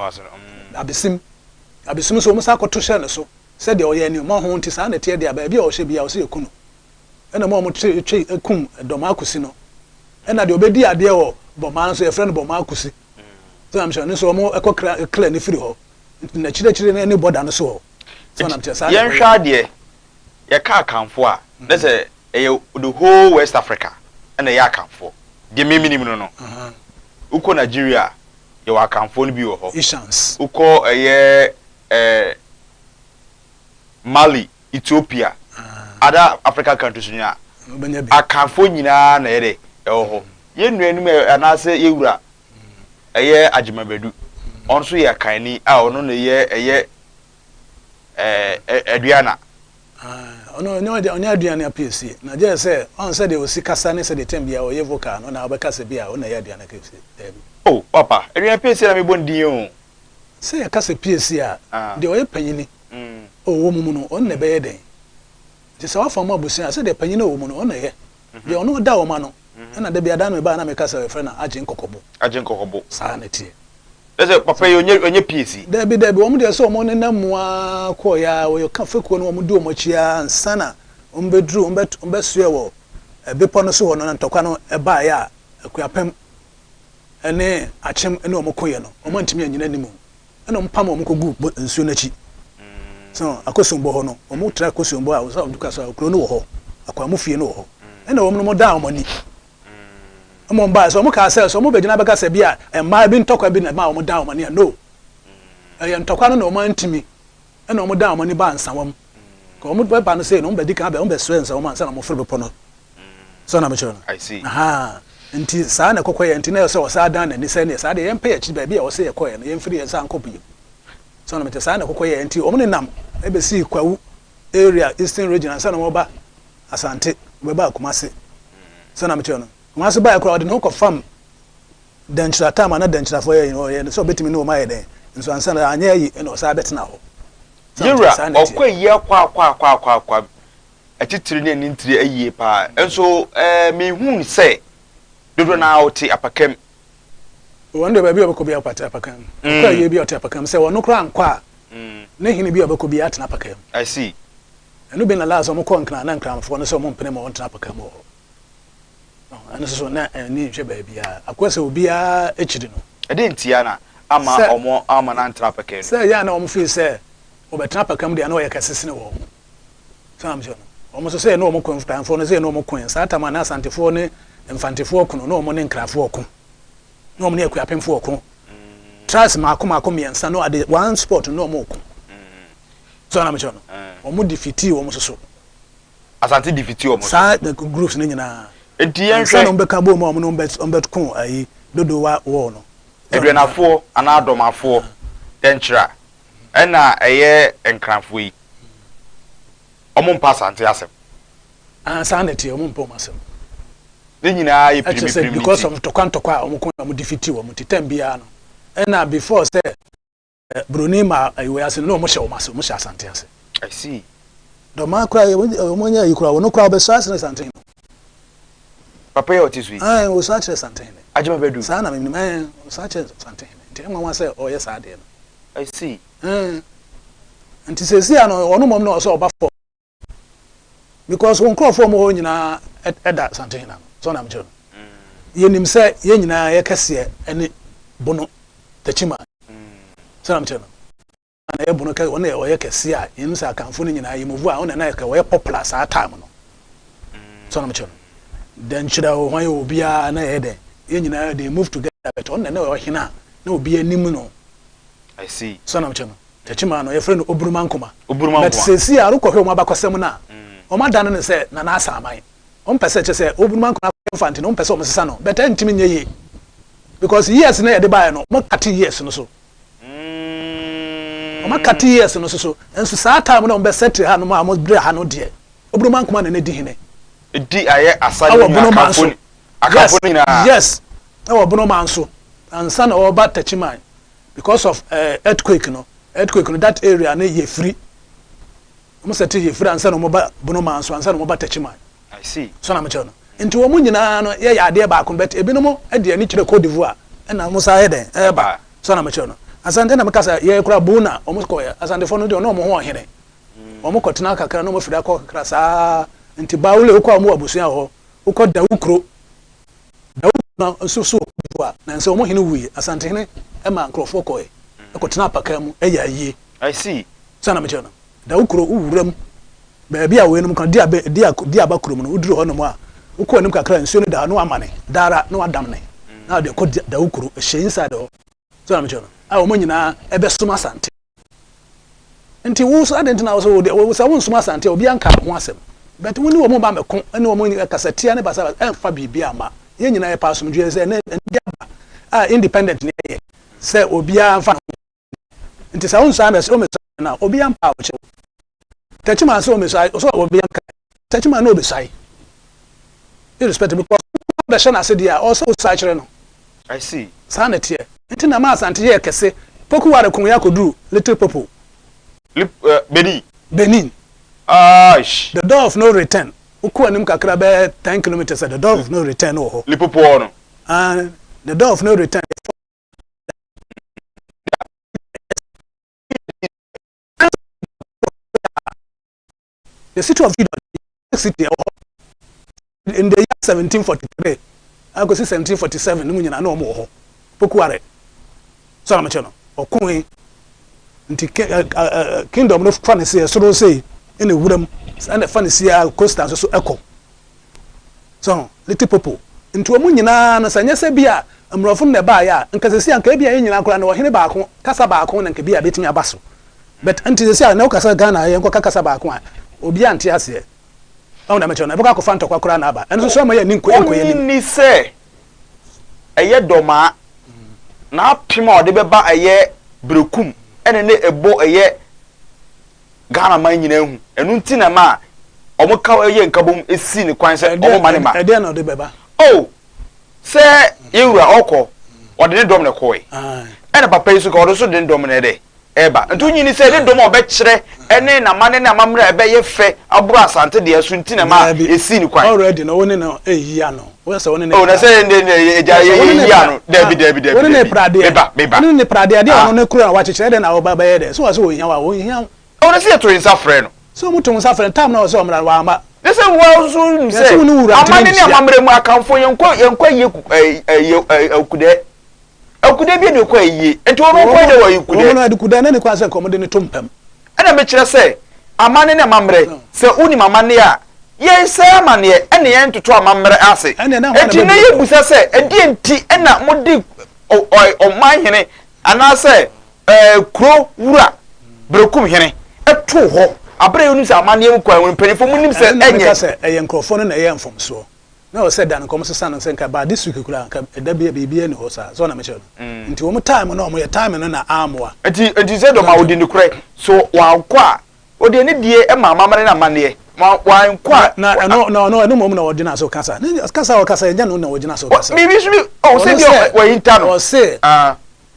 Abesim Abesim nso wɔn san akɔto hyɛɛ no so sɛdeɛ ɔyɛ ne mmɔ ho nti saa na ɛteɛ deɛ baabi a ɔhyɛ biara ɔsɛ yɛku no ɛna mo a wɔtwe twe kum Dɔmaa Kusi no ɛna deɛ ɔbɛdi adeɛ wɔ Bɔmaa nso yɛfrɛ no Bɔmaa Kusi sɛ nam sɛ ɔno nso wɔn ɛkɔ kra kra ne firi hɔ nti n'akyiriakyiri no ɛne bɔda no so hɔ sɛ nam kyerɛ saa na Yɛnhwɛ ɛkɔyɛ. adeɛ, yɛka Akanfoɔ a, na sɛ ɛyɛ the whole West Africa ɛna ɛyɛ Akanfoɔ. Deɛ me menim no no, wokɔ Nigeria a, yɛwɔ Akanfoɔ no bi wɔ hɔ. Ishans. Wokɔ ɛyɛ ɛɛ Mali, Ethiopia, other African countries nyinaa, Akanfoɔ nyinaa na ɛyɛ dɛ ɛwɔ hɔ. Yɛn nuanom anaasɛ yɛn wura ɛyɛ Agyeman Badu, ɔno nso yɛ Akanni a ɔno na ɛyɛ ɛyɛ ɛɛ Aduana. Ɔno ɔnyɛ ɔnyɛ Aduana piesie na gye sɛ ɔn sɛ deɛ ɔsi kasa ne sɛ deɛ tɛm biara ɔyɛ vocal no na ɔbɛka sɛ bi a ɔna ɛyɛ Aduana piesie daabi. Oh papa, Aduana piesie na mebɔ ne din o. Sɛ yɛka sɛ piesie a, deɛ ɔyɛ panyini a ɔwɔ mo mu no, ɔno na ɛbɛyɛ dɛn? Nti sɛ wafa mo abusua a, sɛdeɛ panyin a ɔwɔ mu no, ɔno na ɛyɛ. Deɛ ɔno da wɔn ano. Ɛna da bi ada no mebaa na meka sɛ wɔfrɛ no Agye Nkɔkɔbo. Agye Nkɔkɔbo. Saa na ɛteɛ. Kyerɛ sɛ papa yi ɔnyɛ ɔnyɛ piesie? Dabi dabi, wɔn deɛ sɛ wɔn nenam mu ara kɔeɛ ara, wɔyɛ ka fekuo no wɔn di wɔn akyi ara ansa na wɔn bɛduru, wɔn bɛ wɔn bɛsoɛ wɔ bepɔ no so hɔ no na ntɔkwa no baeɛ a Akuapem ne Akyem ne wɔn koeɛ no, wɔn antumi annyina anim. Ɛna wɔn pam wɔn kɔ gu nsuo no akyi. So Akosombo hɔ no, wɔn tra Akosombo a wɔsɛ wɔn kasa kuro no wɔ hɔ, Akwamu fie no wɔ hɔ. Ɛna wɔn no dan wɔn ani. Ɛma wɔn baa sɛ wɔn kaa sɛ sɛ wɔn bɛgyina bɛka sɛ bi a mmaa bi ntɔkwa bi na ɛma wɔn dan wɔn ani a no. Ɛyɛ ntɔkwa no na wɔn antumi. Ɛna wɔn dan wɔn ani baa Nsawam. Ka wɔn bɛba no sei no wɔn bɛdi kan bɛ wɔn bɛsoɛ Nsawam ansa na wɔn foro bepɔ no. So na mekyerɛ no? I see. Ahaa. Nti saa na ɛkɔkɔ yɛ nti na ɛyɛ sɛ ɔsan dan n'ani sɛ neɛ saa deɛ yɛmpɛ yɛn akyiri baabi a ɛwɔ sɛ yɛkɔɛ no yɛmfiri yɛn nsa nkɔ bio. So na mekyerɛ saa na ɛkɔkɔ yɛ nti wɔn nenam ɛbɛsii Kwawu area Eastern region ansa na wɔba Asante wɔbɛbaa Kumasi. So na mekyerɛ no? Kumasi baeɛ koraa ɔde ne ho kɔfam Dankyira tam a na Dankyirafoɔ yɛ ɔyɛ no sɛ ɔbɛtumi ne wɔn ayɛ dɛn nso ansa na anyɛ ayi ɛna ɔsan bɛtena hɔ. So na mekyerɛ Yɛwura saa na ɛteɛ. ɔkɔ ayie akɔ akɔ akɔ akɔ akɔ atitire ne anintire ayie paa. Nso eh, menhuu sɛ dodoɔ no ara ɔte apakam. Wɔn deɛ baabi a ɔbɛkɔ biara ɔte apakam. Ɔkɔ ayie bi a ɔte apakam. Sɛ ɔno koraa ankɔ a, ne hene bi a ɔbɛkɔ biara atena apakam. I see. Ɛno bi na last wɔn kɔɔ Nkran na Nkranfoɔ no sɛ wɔn mpene ma wɔntena apakam wɔ hɔ. Ɛno nso so na ɛni nhwɛ baabiara. Akɔ sɛ obiara akyiri no. Ɛdeɛn ntia na ama wɔn amma no antena apakam? Sɛ ɛyɛ a na wɔn feel sɛ wɔbɛtena apakam deɛ na ɔyɛ kɛse sene wɔn. Sɛ wɔn no, wɔn nso sɛ yɛne wɔn ko, Nkranfoɔ no sɛ yɛne wɔn ko ɛ. Saa tam a na Asantefoɔ ne Mfantefoɔ ko no, na wɔn ne Nkrafoɔ ko. Na wɔn ne Akuapemfoɔ ko. Tribes mako mako mmiɛnsa no ade one spot no wɔn ko. So na mekyerɛ no. Wɔn defeat wɔn soso. Asante defeat wɔn so. Saa groups no nyinaa. Enti yɛnhwɛ. Ansa na wɔn bɛka bom a wɔn ne wɔn bɛko ayi Dodowa war no. Aduanafoɔ anaa Dɔmafoɔ, Dɛnkyira, ɛna ɛyɛ Nkranfoɔ yi, wɔn mpɛ Asante asɛm. Ah, saa na ɛteɛ, wɔn mpɛ wɔn asɛm. Ne nyinaa yɛ Ɛkyerɛ pirimi sɛ pirimi because nti. of ntɔkwa ntɔkwa a wɔn ko na wɔn defeat wɔn nti time biara no, ɛna before sɛ Broni ma wei ase no na wɔn hyɛ wɔn ase, wɔn hyɛ Asante ase. I see. Dɔmaa koraa wɔn nyɛ ayi koraa, wɔn koraa wɔbɛsua akyerɛ Asante no. Papa yi a ɔte so yi. Ɛn, wɔsua akyerɛ Asante hene. Agyema Badu. Saa na menim, ɛn, wɔsua akyerɛ Asante hene. Nti ɛnwanwa sɛ ɔyɛ saa adeɛ no. I see. Ɛn, nti seesei ano ɔno mmom na ɔsɛ ɔba fam. Because wo nkurɔfoɔ mu hɔ nyinaa ɛda Asantehene ano. So na mekyerɛ no. Yɛnim sɛ yɛn nyinaa yɛ kɛseɛ ɛne Bono Techiman. So na mekyerɛ no. Na ɛyɛ Bono kɛ ɔno yɛ ɔyɛ kɛseɛ a yɛnim sɛ Akanfoɔ no nyinaa yɛ move a ɔno na ɛka ɔyɛ popular saa time no. So na mekyerɛ no. Dɛnkyerɛ o hwan yɛ obiara na ɛyɛ dɛn. Yɛn nyinaa they move together but ɔno na na ɔyɛ ɔhene a na obiara nim no. I see. So na mekyerɛ no. Techiman no yɛfrɛ no Oburumankoma. Oburumankoma. But seesei a wokɔhwɛ wɔn abakɔsɛm no a, wɔn adane no sɛ Nana Asaman. Wɔn pɛ sɛ kyerɛ sɛ Oburumankoma akɔyɛ mfa nti no wɔn pɛ sɛ wɔn sesa no but ɛntumi nyɛ yie because years no a yɛde baeɛ no wɔn kate years no so. Wɔn akate years no so so nso saa time no a wɔn bɛ settle ha nom a wɔn brɛ ha no deɛ Oburumankoma na na edi hene. Edi ayɛ asa ne Ɛwɔ nyinaa Bonoman so. Akanfo Akanfo Yes, no nyinaa. yes ɛwɔ Bonoman so ansa na wɔreba Techiman. Because of eh earthquake no, earthquake no that area no yɛ firi. Wɔn sɛte yɛ firi ansa na wɔn ba Bonoman so, ansa na wɔn ba Techiman. I see. So na mekyerɛ no. Nti wɔn nyinaa no yɛ yɛ adeɛ baako but ebinom de ani kyerɛ Cote d'Ivoire ɛna wɔn san yɛ dɛn ɛɛba. So na mekyerɛ no. Asante na meka sɛ yɛ kura Bouna wɔn kɔ yɛ Asantefoɔ no deɛ ɔne wɔn ho ɔhene. Wɔn kɔ tena kakra na wɔn afiri akɔ kakra saa. Nti Baoule wokɔ a wɔn wɔ abusua wɔ hɔ. Wokɔ Dawukro Dawid no nso so wɔ Cote d'Ivoire, nanso wɔn hene wui. Asantehene maa nkurɔfoɔ kɔe kɔtenaa apakaa mu yɛɛ ayie. I see. Sɛ na mekyerɛ no, Dawu kuro, wo wuram, baabi a weinom ka, di abe, di ak, di aba kurom no, woduru hɔnom a, wokɔ anim kakra a, nsuo no da hɔ, na wamane, da ara, na wadamene, na ɔde kɔ Dawu kuro, ɛhyɛ inside hɔ. Sɛ na mekyerɛ no, a wɔn nyinaa ɛbɛsom Asante. Nti wo nso adɛn nti na wo sɛ wo deɛ wo sɛ wonsom Asante a obiara nka wo ho asɛm but wo ne wɔn ba mmɛko ne wɔn kasatia ne basabasa ɛmfa biribiara mma. Yɛn nyinaa yɛpɛ asomdwoeɛ sɛ ɛnɛ anigye aba a independent ne yɛyɛ sɛ obiara mfa ne ho nti sɛ wonsan mɛsɛ womɛsɛ na obiara mpa wo kyɛw. Techiman sɛ omesuae sɛ obiara nka Techiman na obesuae irrespective because bɛhyɛ n'ase deɛ a ɔwɔ sɛ wosuae kyerɛ no. I see. Saa na ɛteɛ. Nti na ɛma Asante yɛɛ kɛse. Poku Ware ko yɛ akɔduru Little Popo. Lip eh, Benin. Benin. Aish. The door of no return. Wokɔ anim kakra bɛyɛ 10 kilometres a, the door of no return no wɔ hɔ. Lipopo hɔ no. Ah, the door of no return. The city of Judah, city ɛwɔ hɔ in the year 1743 akɔsi 1747 no mu nyinaa na wɔn wɔ hɔ. Pokuare sɛ ɔmo kyɛ no ɔkoe nti kingdom no fa ne se ɛsoro sei ɛna ewura mu ɛna ɛfa ne si a coastal nso so ɛkɔ. So little popo nti wɔn nyinaa no sɛ nyɛ sɛ bi a mmorɔfo no na ɛbaeɛ a nka sɛsi a nka ebi a yɛn nyinaa koraa no ɔhene baako kasa baako na nka bi a ebetumi aba so. But nti sɛsi a na wokasa Ghana yɛn kɔka kasa baako a obiara nte aseɛ. Ɔho na mekyerɛ no ɛbɛkɔ akɔfa ntɔkwa koraa na aba. Ɛno nso so ɛma yɛn ani nkɔ yɛn Onnye anim. nni sɛ ɛyɛ dɔmaa n'apem a ɔde bɛba ɛyɛ berekum ɛna ne ɛbɔ ɛyɛ Ghana man nyinaa hu. Ɛno nti na ɛma wɔn ka ɛyɛ nkabom esi ne kwan sɛ wɔn ma ne ma. Ɛdeɛn na ɔde bɛba? Oh, sɛ yɛn wura ɔkɔ ɔde ne dɔm na ɛkɔe. Ɛna papa yi nso ka ɔde nso de ne dɔm na ɛdɛ ɛba. Nti wonyi ni sɛ ne dɔm a ɔbɛkyerɛ ɛne n'amanne ne amammerɛ a ɛbɛyɛ fɛ aboro Asante deɛ so nti na ɛma Daabi. yɛsii no kwan. Already no wo ne no ɛyi ano. Woyɛ sɛ wo ne no Oh, na pra. sɛ ɛnde ɛnde agya Woyɛ sɛ wo ne no yɛyi pra. ano. Daabi Ah, daabi wo daabi ne no daabi. pra adeɛ. Meba Wo meba. ne no pra adeɛ. Adeɛ a Ah. ɔno ne kuro a wakyekyere ɛdɛn na ɔba bɛyɛ dɛ. So wɔ sɛ ɔhia wo a, ɔnhia wo. Oh, na sɛ yɛto yɛn nsa frɛ no. Sɛ wɔto wo nsa frɛ no, time no a ɔsɛ ɔmmra no, wamma. Ne sɛ wo nso wonim Yɛse sɛ wo ne wo wura ntumi amanne ne nhyia. amammerɛ mu Akanfoɔ yɛnkɔ yɛnkɔ ayie ku ɛɛ ɛyɛ ɛɛ akudɛ. Akudɛ bi na ɛkɔ ayie. Nti wɔn nkɔ ayie wɔ akudɛ. Wɔn no adekudɛ na ne kwan sɛ nka wɔde no to mpam. Ɛna mekyerɛ sɛ amanne ne amammerɛ, sɛ wonim amanneɛ a, yɛnsɛe amanneɛ ɛna yɛntoto amammerɛ ase. Ɛnneɛ na hwan na Enti na bɛbu yɛbisa sɛ ɛdeɛn nti na mode ɔmanhene. anaasɛ ɛɛ kuro wura Berekum hene too hɔ abere a onim sɛ amanneɛ mu kwan mu no mpanyinfoɔ mu nim sɛ Ɛno na meka ɛnyɛ. sɛ ɛyɛ nkurɔfoɔ no na ɛyɛ mfomsoɔ. Na ɛwɔ sɛ da no nka wɔn sesa no sɛ nka by this week koraa nka ɛda bi biribiara nni hɔ saa. So na mekyerɛ no? Nti wɔn time no a wɔyɛ time no na ammoa. Nti nti sɛ dɔm a odi nokorɛ so wankɔ a ɔde anidie ma amammerɛ ne amanneɛ wa wankɔ a. Na ɛno na ɔno ɛno mmom na ɔgyina so kasa. Ne kasa a ɔkasa ɛnyɛ no na ɔgyina so kasa. Biribi nso bi ɔwɔ sɛ Ɔno bi sɛ wɔahinta no. ɔse Ah.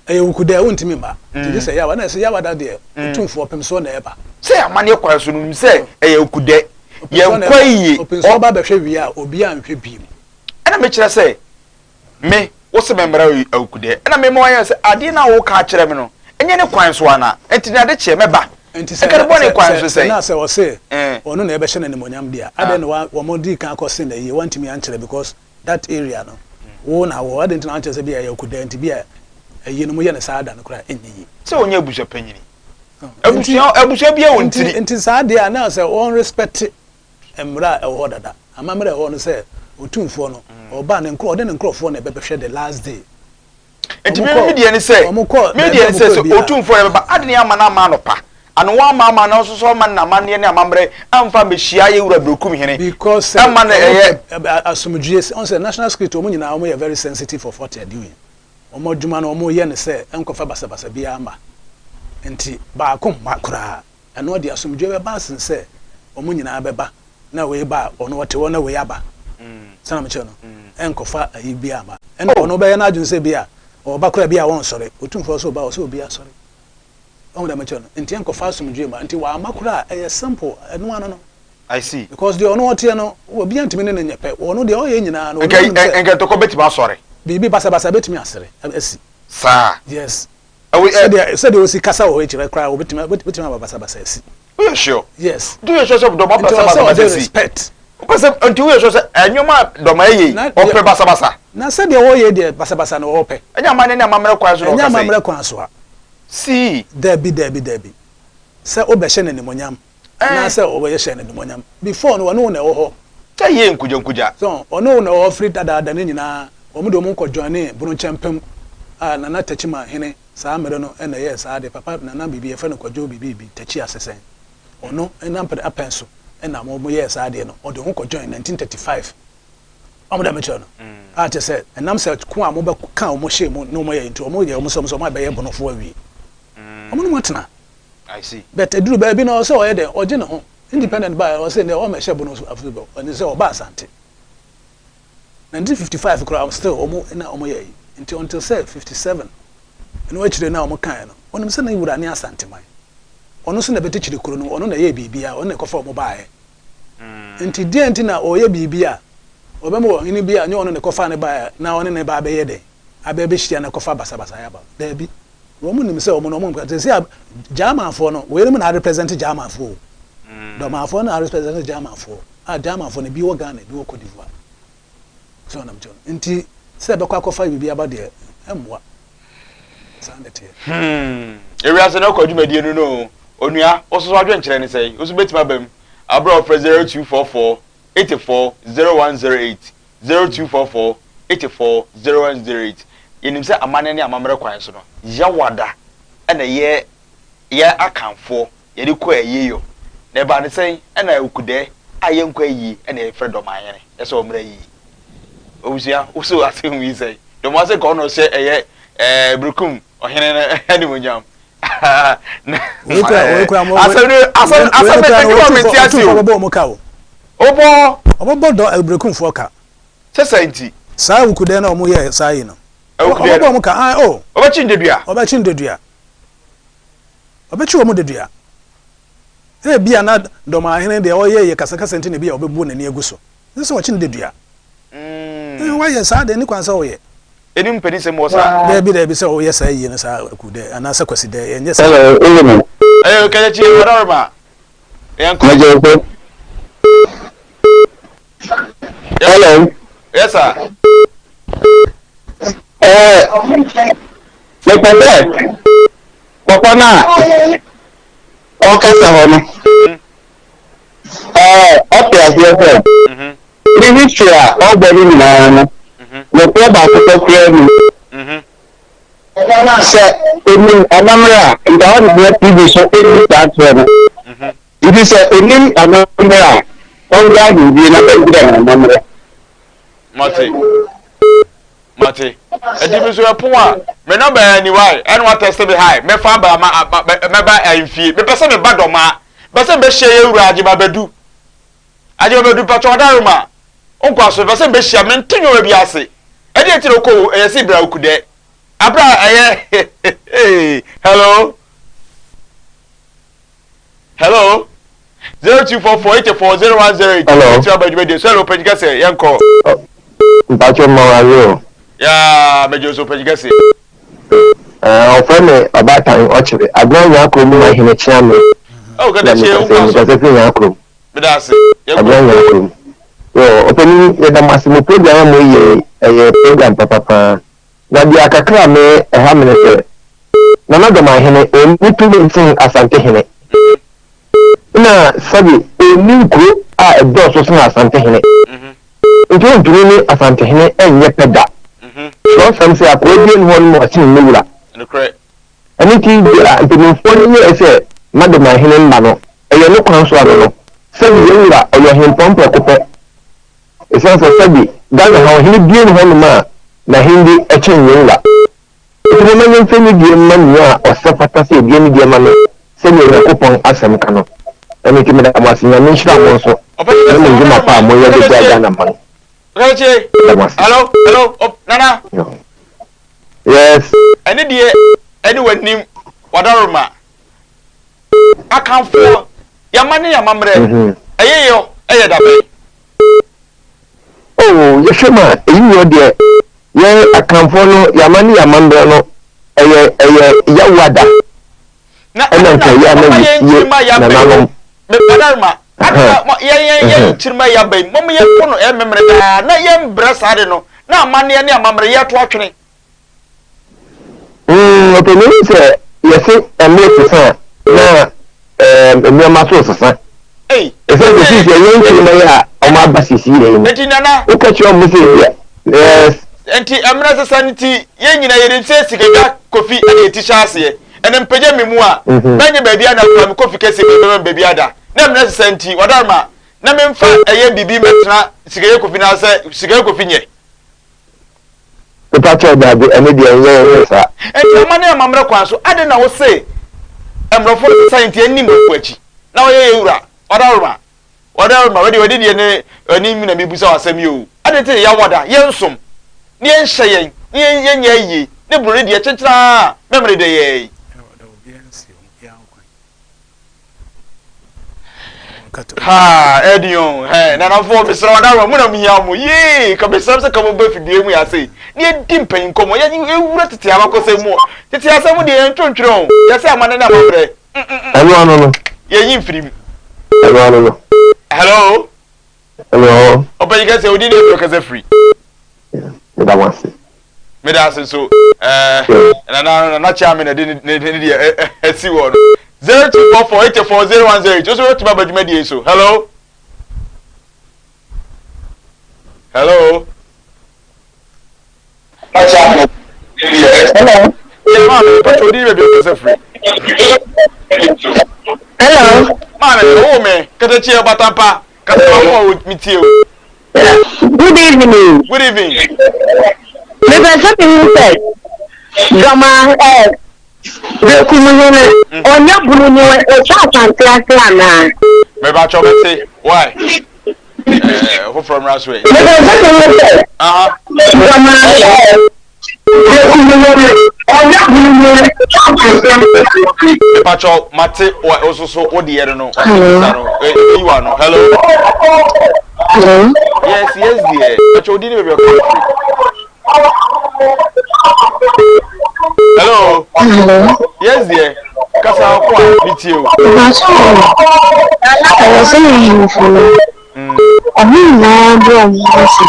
Ɛyɛ wukuda a wontumi mma. Nti gye sɛ Yawa. Na ɛsɛ Yawa da deɛ, Otumfoɔ Ɔpemsoɔ na ɛba. Sɛ amanneɛ kwan so no, nim sɛ ɛyɛ wukudɛ. Ɔpemsoɔ na Yɛnkɔ ɛba. ayie. Ɔpemsoɔ ba bɛhwɛ wie a, obiara nhwɛ bio. Ɛna mekyerɛ sɛ, me, wo se memmra awukudɛ. Ɛna mema wayɛ sɛ adeɛ no a woreka akyerɛ me no, ɛnyɛ ne kwan so anaa? Nti na adekyee mɛba. Nti sɛ Nka ne na, bɔne sɛ, kwan sɛ, so sɛ sɛn? na sɛ ɔse Ɛɛ. ɔno na ɛbɛhyɛ no animuonyam deɛ a, adɛn na wa, wɔn dii kan kɔse no ayie, wantumi ankyerɛ because that area no wo na wɔ adɛn nti na wankyerɛ sɛ bi a ɛyɛ ɔkudaa nti bi a ɛyi no moyɛ no saa da no koraa ɛnyɛ yie. Sɛ ɔnyɛ abusua panyini. Abusua abusua biara wɔ nti ntiri. nti saa deɛ a na sɛ wɔn respect mmara a ɛwɔ hɔ dada amammerɛ a ɛwɔ hɔ no sɛ otumfoɔ no ɔba ne nkorɔ ɔde ne nkorɔfoɔ na ɛbɛbɛhwɛ the last day. Nti Wɔn me kɔ me deɛ ne sɛ wɔn kɔ me baabi deɛ a ne wɔn sɛ kɔ sɛ biara. otumfoɔ na ɛbɛba ade ne ama no ama anɔpa ano wamma ama no nso so ɔmma no n'amanneɛ ne amammerɛ amfa ammɛhyia yɛn wura Berekum hene Because sɛ ɛmma no wɔn ɛyɛ. pɛ asomdwie sɛ wɔn sɛ national security wɔn nyinaa wɔn yɛ very sensitive of what they are doing wɔn adwuma no wɔn yɛ no sɛ ɛnkɔfa basabasa biara mma nti baako mma koraa ɛno deɛ asomdwie bɛba asen sɛ wɔn nyinaa bɛba na wei ba a ɔno ɔte hɔ na wei aba sɛ na mekyerɛ no ɛnkɔfa ayi biara mma ɛna Oh. ɔno bɛyɛ n'adwene sɛ bi a ɔba koraa bi a wɔnsɔre otumfoɔ sɛ ɔba ɔsɛ obi asɔre. Wahu deɛ mekyerɛ no? Nti ɛnkɔfa asomdwoeɛ mma. Nti wamma koraa a, ɛyɛ simple, ɛno ano no. I see. Because deɛ ɔno ɔteɛ no, obiara ntumi ne no nyɛ pɛ. Ɔno deɛ ɔyɛ nyinaa no, Nka obiara nim sɛ. nka ntɔkwa bɛtumi asɔre. Biribi basabasa bɛtumi asere, asi. Saa. Yes. Ɛwɔ ɛ. Sɛdeɛ, sɛdeɛ ɔsi kasa wɔ hɔ yi kyerɛ koraa, obɛtumi, obɛtumi ama basabasa asi. Woyɛ sure? Yes. Nti woyɛ sure sɛ dɔm apɛ Nti sɛ ɔsɛ basabasa ɔde si? respect. Wopɛ sɛ, nti woyɛ sure sɛ ɛnwom a dɔm ayɛ yi, Na deɛ, ɔpɛ basabasa? na sɛdeɛ ɔyɛ yi deɛ, basabasa na ɔpɛ. Ɛnyɛ amanneɛ ne amammerɛ kwan so na Ɛnyɛ ɔkasa yi. amammerɛ kwan so a. Sii. Dabi, dabi, dabi. Sɛ wobɛhyɛ no animuonyam, Ɛɛ. anaasɛ wɔbɛyɛ hyɛ no animuonyam. Before no, ɔne wo na ɛwɔ hɔ. Sɛ yɛ nkugyankugya. So, ɔne wo na ɛwɔ hɔ firi dadaada no nyinaa. Wɔn de wɔn kɔ joinee Bronkyɛmpem a Nana Takyima hene saa mmerɛ no na ɛyɛɛ saa adeɛ. Papa Nana biribi, yɛfrɛ no Kwadwo biribi bi, Takyi Asesɛn. Ɔno n'ampere apɛn so na wɔn yɛɛ saa adeɛ no. Ɔde wɔn kɔ join 1935. Wɔn deɛ mekyerɛ no. A kyerɛ sɛ ɛnam sɛ ko a wɔbɛ ka wɔn hyɛɛ mu na wɔn yɛ nti wɔn yɛ wɔn sɛ wɔn sɛ wɔn abɛyɛ bonofoɔ awie. Wɔn ne mo atena. I see. But ɛduru baabi no ɔsɛ ɔyɛ dɛn ɔgye ne ho. Independent baeɛ ɔsɛ deɛ ɔmmɛhyɛ bono so afei bɛ ɔne sɛ ɔba Asante. 1955 koraa still wɔn na wɔn yɛ yi nti until sɛ 57 ɛno akyire no a wɔn kaeɛ no ɔnim sɛ ne wura ne Asanteman. Ɔno nso na ɛbɛkyekyere kuro no ɔno na ɛyɛɛ biribiara ɔno na ɛkɔfa wɔn baeɛ. Nti deɛn nti na ɔreyɛ biribi a ɔbɛma ɔhene bi a nyɛ ɔno na ɛkɔfaa no baeɛ na ɔne ne ba abɛyɛ dɛn? Abɛ abɛhyia na ɛkɔfa basabasayɛ aba? Daabi. Wɔn nim sɛ wɔn no wɔn nka. Seesei a Germanfoɔ no, weinom na arepresent Germanfoɔ o. Dɔmanfoɔ no na arepresent Germanfoɔ. A Germanfoɔ no ebi wɔ Ghana, ebi wɔ Cote d'Ivoire. So ɔnam kyerɛ no. Nti sɛ ɛbɛkɔ akɔfa biribi aba deɛ, ɛmmoa. Saa na ɛteɛ. Hmm. Ewiase no kɔ dwumadie no no o. Onua, wo nso so adwenkyerɛ ne sɛn? Wo nso bɛtumi aba mu aberɛ a wofrɛ 0244 84 0108, 0244 84 0108. Yɛnim sɛ amanneɛ ne amammerɛ kwan so no, Yawada na ɛyɛ yɛn Akanfoɔ yɛde kɔ ayie yɔ. Na ɛbaa no sɛn na Okudɛ a yɛnkɔ ayie na yɛfrɛ Dɔmahene sɛ ɔmmra ayie? Obusua, wo so asɛm yi sɛn? Dɔm ase nka ɔno ɔhyɛ ɛyɛ ɛɛ Berekum ɔhene no animuonyam. Wei kura wei kura mo Asɛm no asɛm asɛm no ɛdwuma mi nti ase o. Otumfoɔ bɛbɔ wɔn ka o. Ɔbɔ. Ɔbɛbɔ dɔ Berekumfoɔ ka. Sɛ sɛ nti. Saa awukudɛ na wɔn yɛ saa yi no. Awukudɛ. Ɔbɛbɔ wɔn ka ah o. Ɔbɛkyi ndedua. Ɔbɛkyi ndedua. Ɔbɛkyi wɔn dedua. Ebia na Dɔmahene deɛ ɔyɛ yɛ kasakasa nti na ebia ɔbɛbu n'ani agu so. Ɛsɛ sɛ ɔkye no dedua. Ee, wayɛ saa deɛ, ne kwan sɛ ɔyɛ. Ɛni mpanisɛm wɔ saa. Daabi, daabi, sɛ ɔyɛ saa yie no saa aku dɛ, anaasɛ Kwasi dɛ, ɛnyɛ saa. Hello, evening. Ɛyɛ kɛkyɛkyi ɔdɔrima. Yɛn kɔ. Mɛgye so. Hello. Yes sir. Ɛɛ, mepɛ sɛ papa no a ɔkasa hɔ no, ɛɛ, ɔte aseɛ sɛ ne history a ɔbɔ no nyinaa no, nokorɛ baako pɛ koraa nni mu. Sɛ onim amammerɛ a, nka ɔntena TV so nni saa torɔ no. Nti sɛ onim amammerɛ a, ɔngyae ahemfie na bɛnkyerɛ no amammerɛ. Mate. Mate. Ɛdi mi so ɛpon a, me nɔmba yɛ ni why, ɛna wa tɛste me hi, mɛfa aba ma mɛba ahemfie. Mepɛ sɛ meba dɔmaa, mepɛ sɛ mebɛhyia yɛ wura Agyema Badu. Agyema Badu, mpakyɛ ɔdaroma, nkwa so, mepɛ sɛ mebɛhyia, mente nneɛma bi ase. Ɛdeɛ nti na wokɔ wo, ɛyɛ se bra okudɛ. Abra ɛyɛ hello hello 0244 84 0108. Hello. Ti aba dwumadie so hello panyin kɛse yɛn kɔ. Mpatsɔ mma wa o. Yaa mɛgye so panyin kɛse. Ɛɛ ɔfrɛ me ɔbaatan ɔkyere abena nyaa kurom ma hene kyea me. Oh kɛtɛ kyea wo kɔ so. Mekasa fi nyaa kurom. Meda ase. Abena nyaa kurom. Yo ɔpanin yɛda mo ase mo program a mo yɛ ɛyɛ program papa paa. Na deɛ kakra a me ɛha me ne sɛ, Nana Dɔmahene ɔnni tumi nsen Asantehene. Ɛna sɛbe ɔnni nkuro a ɛdɔɔso sene Asantehene. Nti ɔntumi ne Asantehene nyɛ pɛ da. Twerɛsɛm sɛ akoa biara nni hɔ nom a ɔsene ne wura. Ɛno nti deɛ mpanimfoɔ no yɛɛ sɛ Madɔmahene mma no, ɛyɛ ne kwan so ano no, sɛbe yɛn wura ɔyɛ ɔhempɔn prɛko pɛ. Esiane sɛ sɛbe Ghana ha ɔhene bie nni hɔnom a n'ahendi kyɛn yɛn wura nti, momma yɛmfa nidie mma nea ɔsɛ fata sɛ yɛde anidie ma no sɛdeɛ Onyankopɔn asɛm ka no. Ɛno nti meda mo ase, Nyame nhyira mo nso ne mo ndwuma pa a moyɛ de boa Ghana man. Meda mo ase. Hello, hello, oh, Nana. Yes. Ɛne deɛ ɛne w'anim wadaroma Akanfoɔ, yɛn ne yɛn amammerɛ, ɛyɛ yɛ ɛyɛ da bɛn? Oh, yɛhwɛ mu a, eyi wɔ deɛ, yɛn Akanfoɔ no, yɛn amanne yɛn amammerɛ no, ɛyɛ ɛyɛ Yawoada. Na ɛna nka ɛyɛ a na yɛsie nananom. Mepadarima, adena yɛn yɛn yɛn nkyirima yɛ aba yi, mom yɛn ko no ɛyɛ memere daa, na yɛn brɛ saa de no, na amanneɛ ne amammerɛ yɛto atwene. Mm, ɔpanin sɛ yɛse mmere sesa a, na ɛɛm nneɛma so sesa. Ei, Ɛsɛ sɛ sisi ɛyɛ nkyirima yi a wɔn aba sisi yɛ yi no. Enti nana. Woka kyerɛ wɔn sɛ bia yes. Enti mmerɛ sesa no nti yɛn nyinaa yɛnim sɛ sikadwa kofi ɛna yɛti hyɛ aseɛ. Ɛna mpagya me mu a, mɛnyɛ baabi a na kura me kofi kɛseɛ bi bɛma me baabi ada. Na mmerɛ sesa nti, wadaroma, na memfa ɛyɛ biribi mɛtena sikadwa kofi no ase sɛ sikadwa kofi nyɛ. Mepa kyɛw daabi ɛno deɛ ɛnyɛ yɛn saa. Enti amanne amammerɛ kwan so adɛn na wose mmorɔfo no sesa nti ɛnni mmorɔfo akyi na wɔyɛ yɛn wura ɔdaworoma ɔdaworoma wei deɛ wadi deɛ ne ani na mebusa wo asɛm yi oo adɛn nti na yɛawada yɛnsom ne yɛnhyɛ yɛn ne yɛn yɛnyɛ ayie ne buroni deɛ kyenkyenaa a mɛmene dɛ yɛɛ yi. Haa ɛdi o hɛn nanafoɔ mesrɛ wɔn adaworo mo na mo hia mo yee ka mesrɛ sɛ ka mo ba fidua mu yɛ ase ne yɛdi mpanyin nkɔmɔ yɛ yɛwura tete abakɔsɛm mu tete asɛm deɛ yɛn ntwontwerɛ o yɛsɛ amane ne amammerɛ ɛno ano no yɛnyi mfiri mu ɛno ano no hello hello ɔpanyin kɛsɛ odi ne ebi ɔkasa firi meda mo ase meda ase nso ɛɛ nana nana kyea me na de ne ne ne deɛ ɛsi wɔ no 0244 84 0108 nso bɛtumi aba dwumadie so hello hello Hello. Yeah, maame, pàtó odi baabi ɔkasa firi. Hello. Maame, ɔwɔ mi, katakyi ɔbatampa, kasa ma mo a mi tie o. Good evening. Good evening. Mepɛ sɛ mehu sɛ dɔma ɛ Berekumhene ɔnyɛ bunu ni ɔhyɛ Asante ase anaa? Mebakyɛ ɔbɛte why? Ɛɛ foforɔ mmra so ɛ. Mepɛ sɛ mehu sɛ dɔma ɛ Berekumhene ɔnyɛ bunu ni ɔhyɛ Asante ase. Mebakyɛ mate wɔ ososo wo deɛ no no wasɛ no eyi wa no hello. Hello. Yes yes deɛ mebakyɛ odi ne baabi ɔka firi. Hello. Hello. Yes dear. Kasa ɔko a mi tie o. Ìbáṣọ ɛwɔ sɛ ahemfo no ɔmo nyinaa brɛ ɔmo ho ase.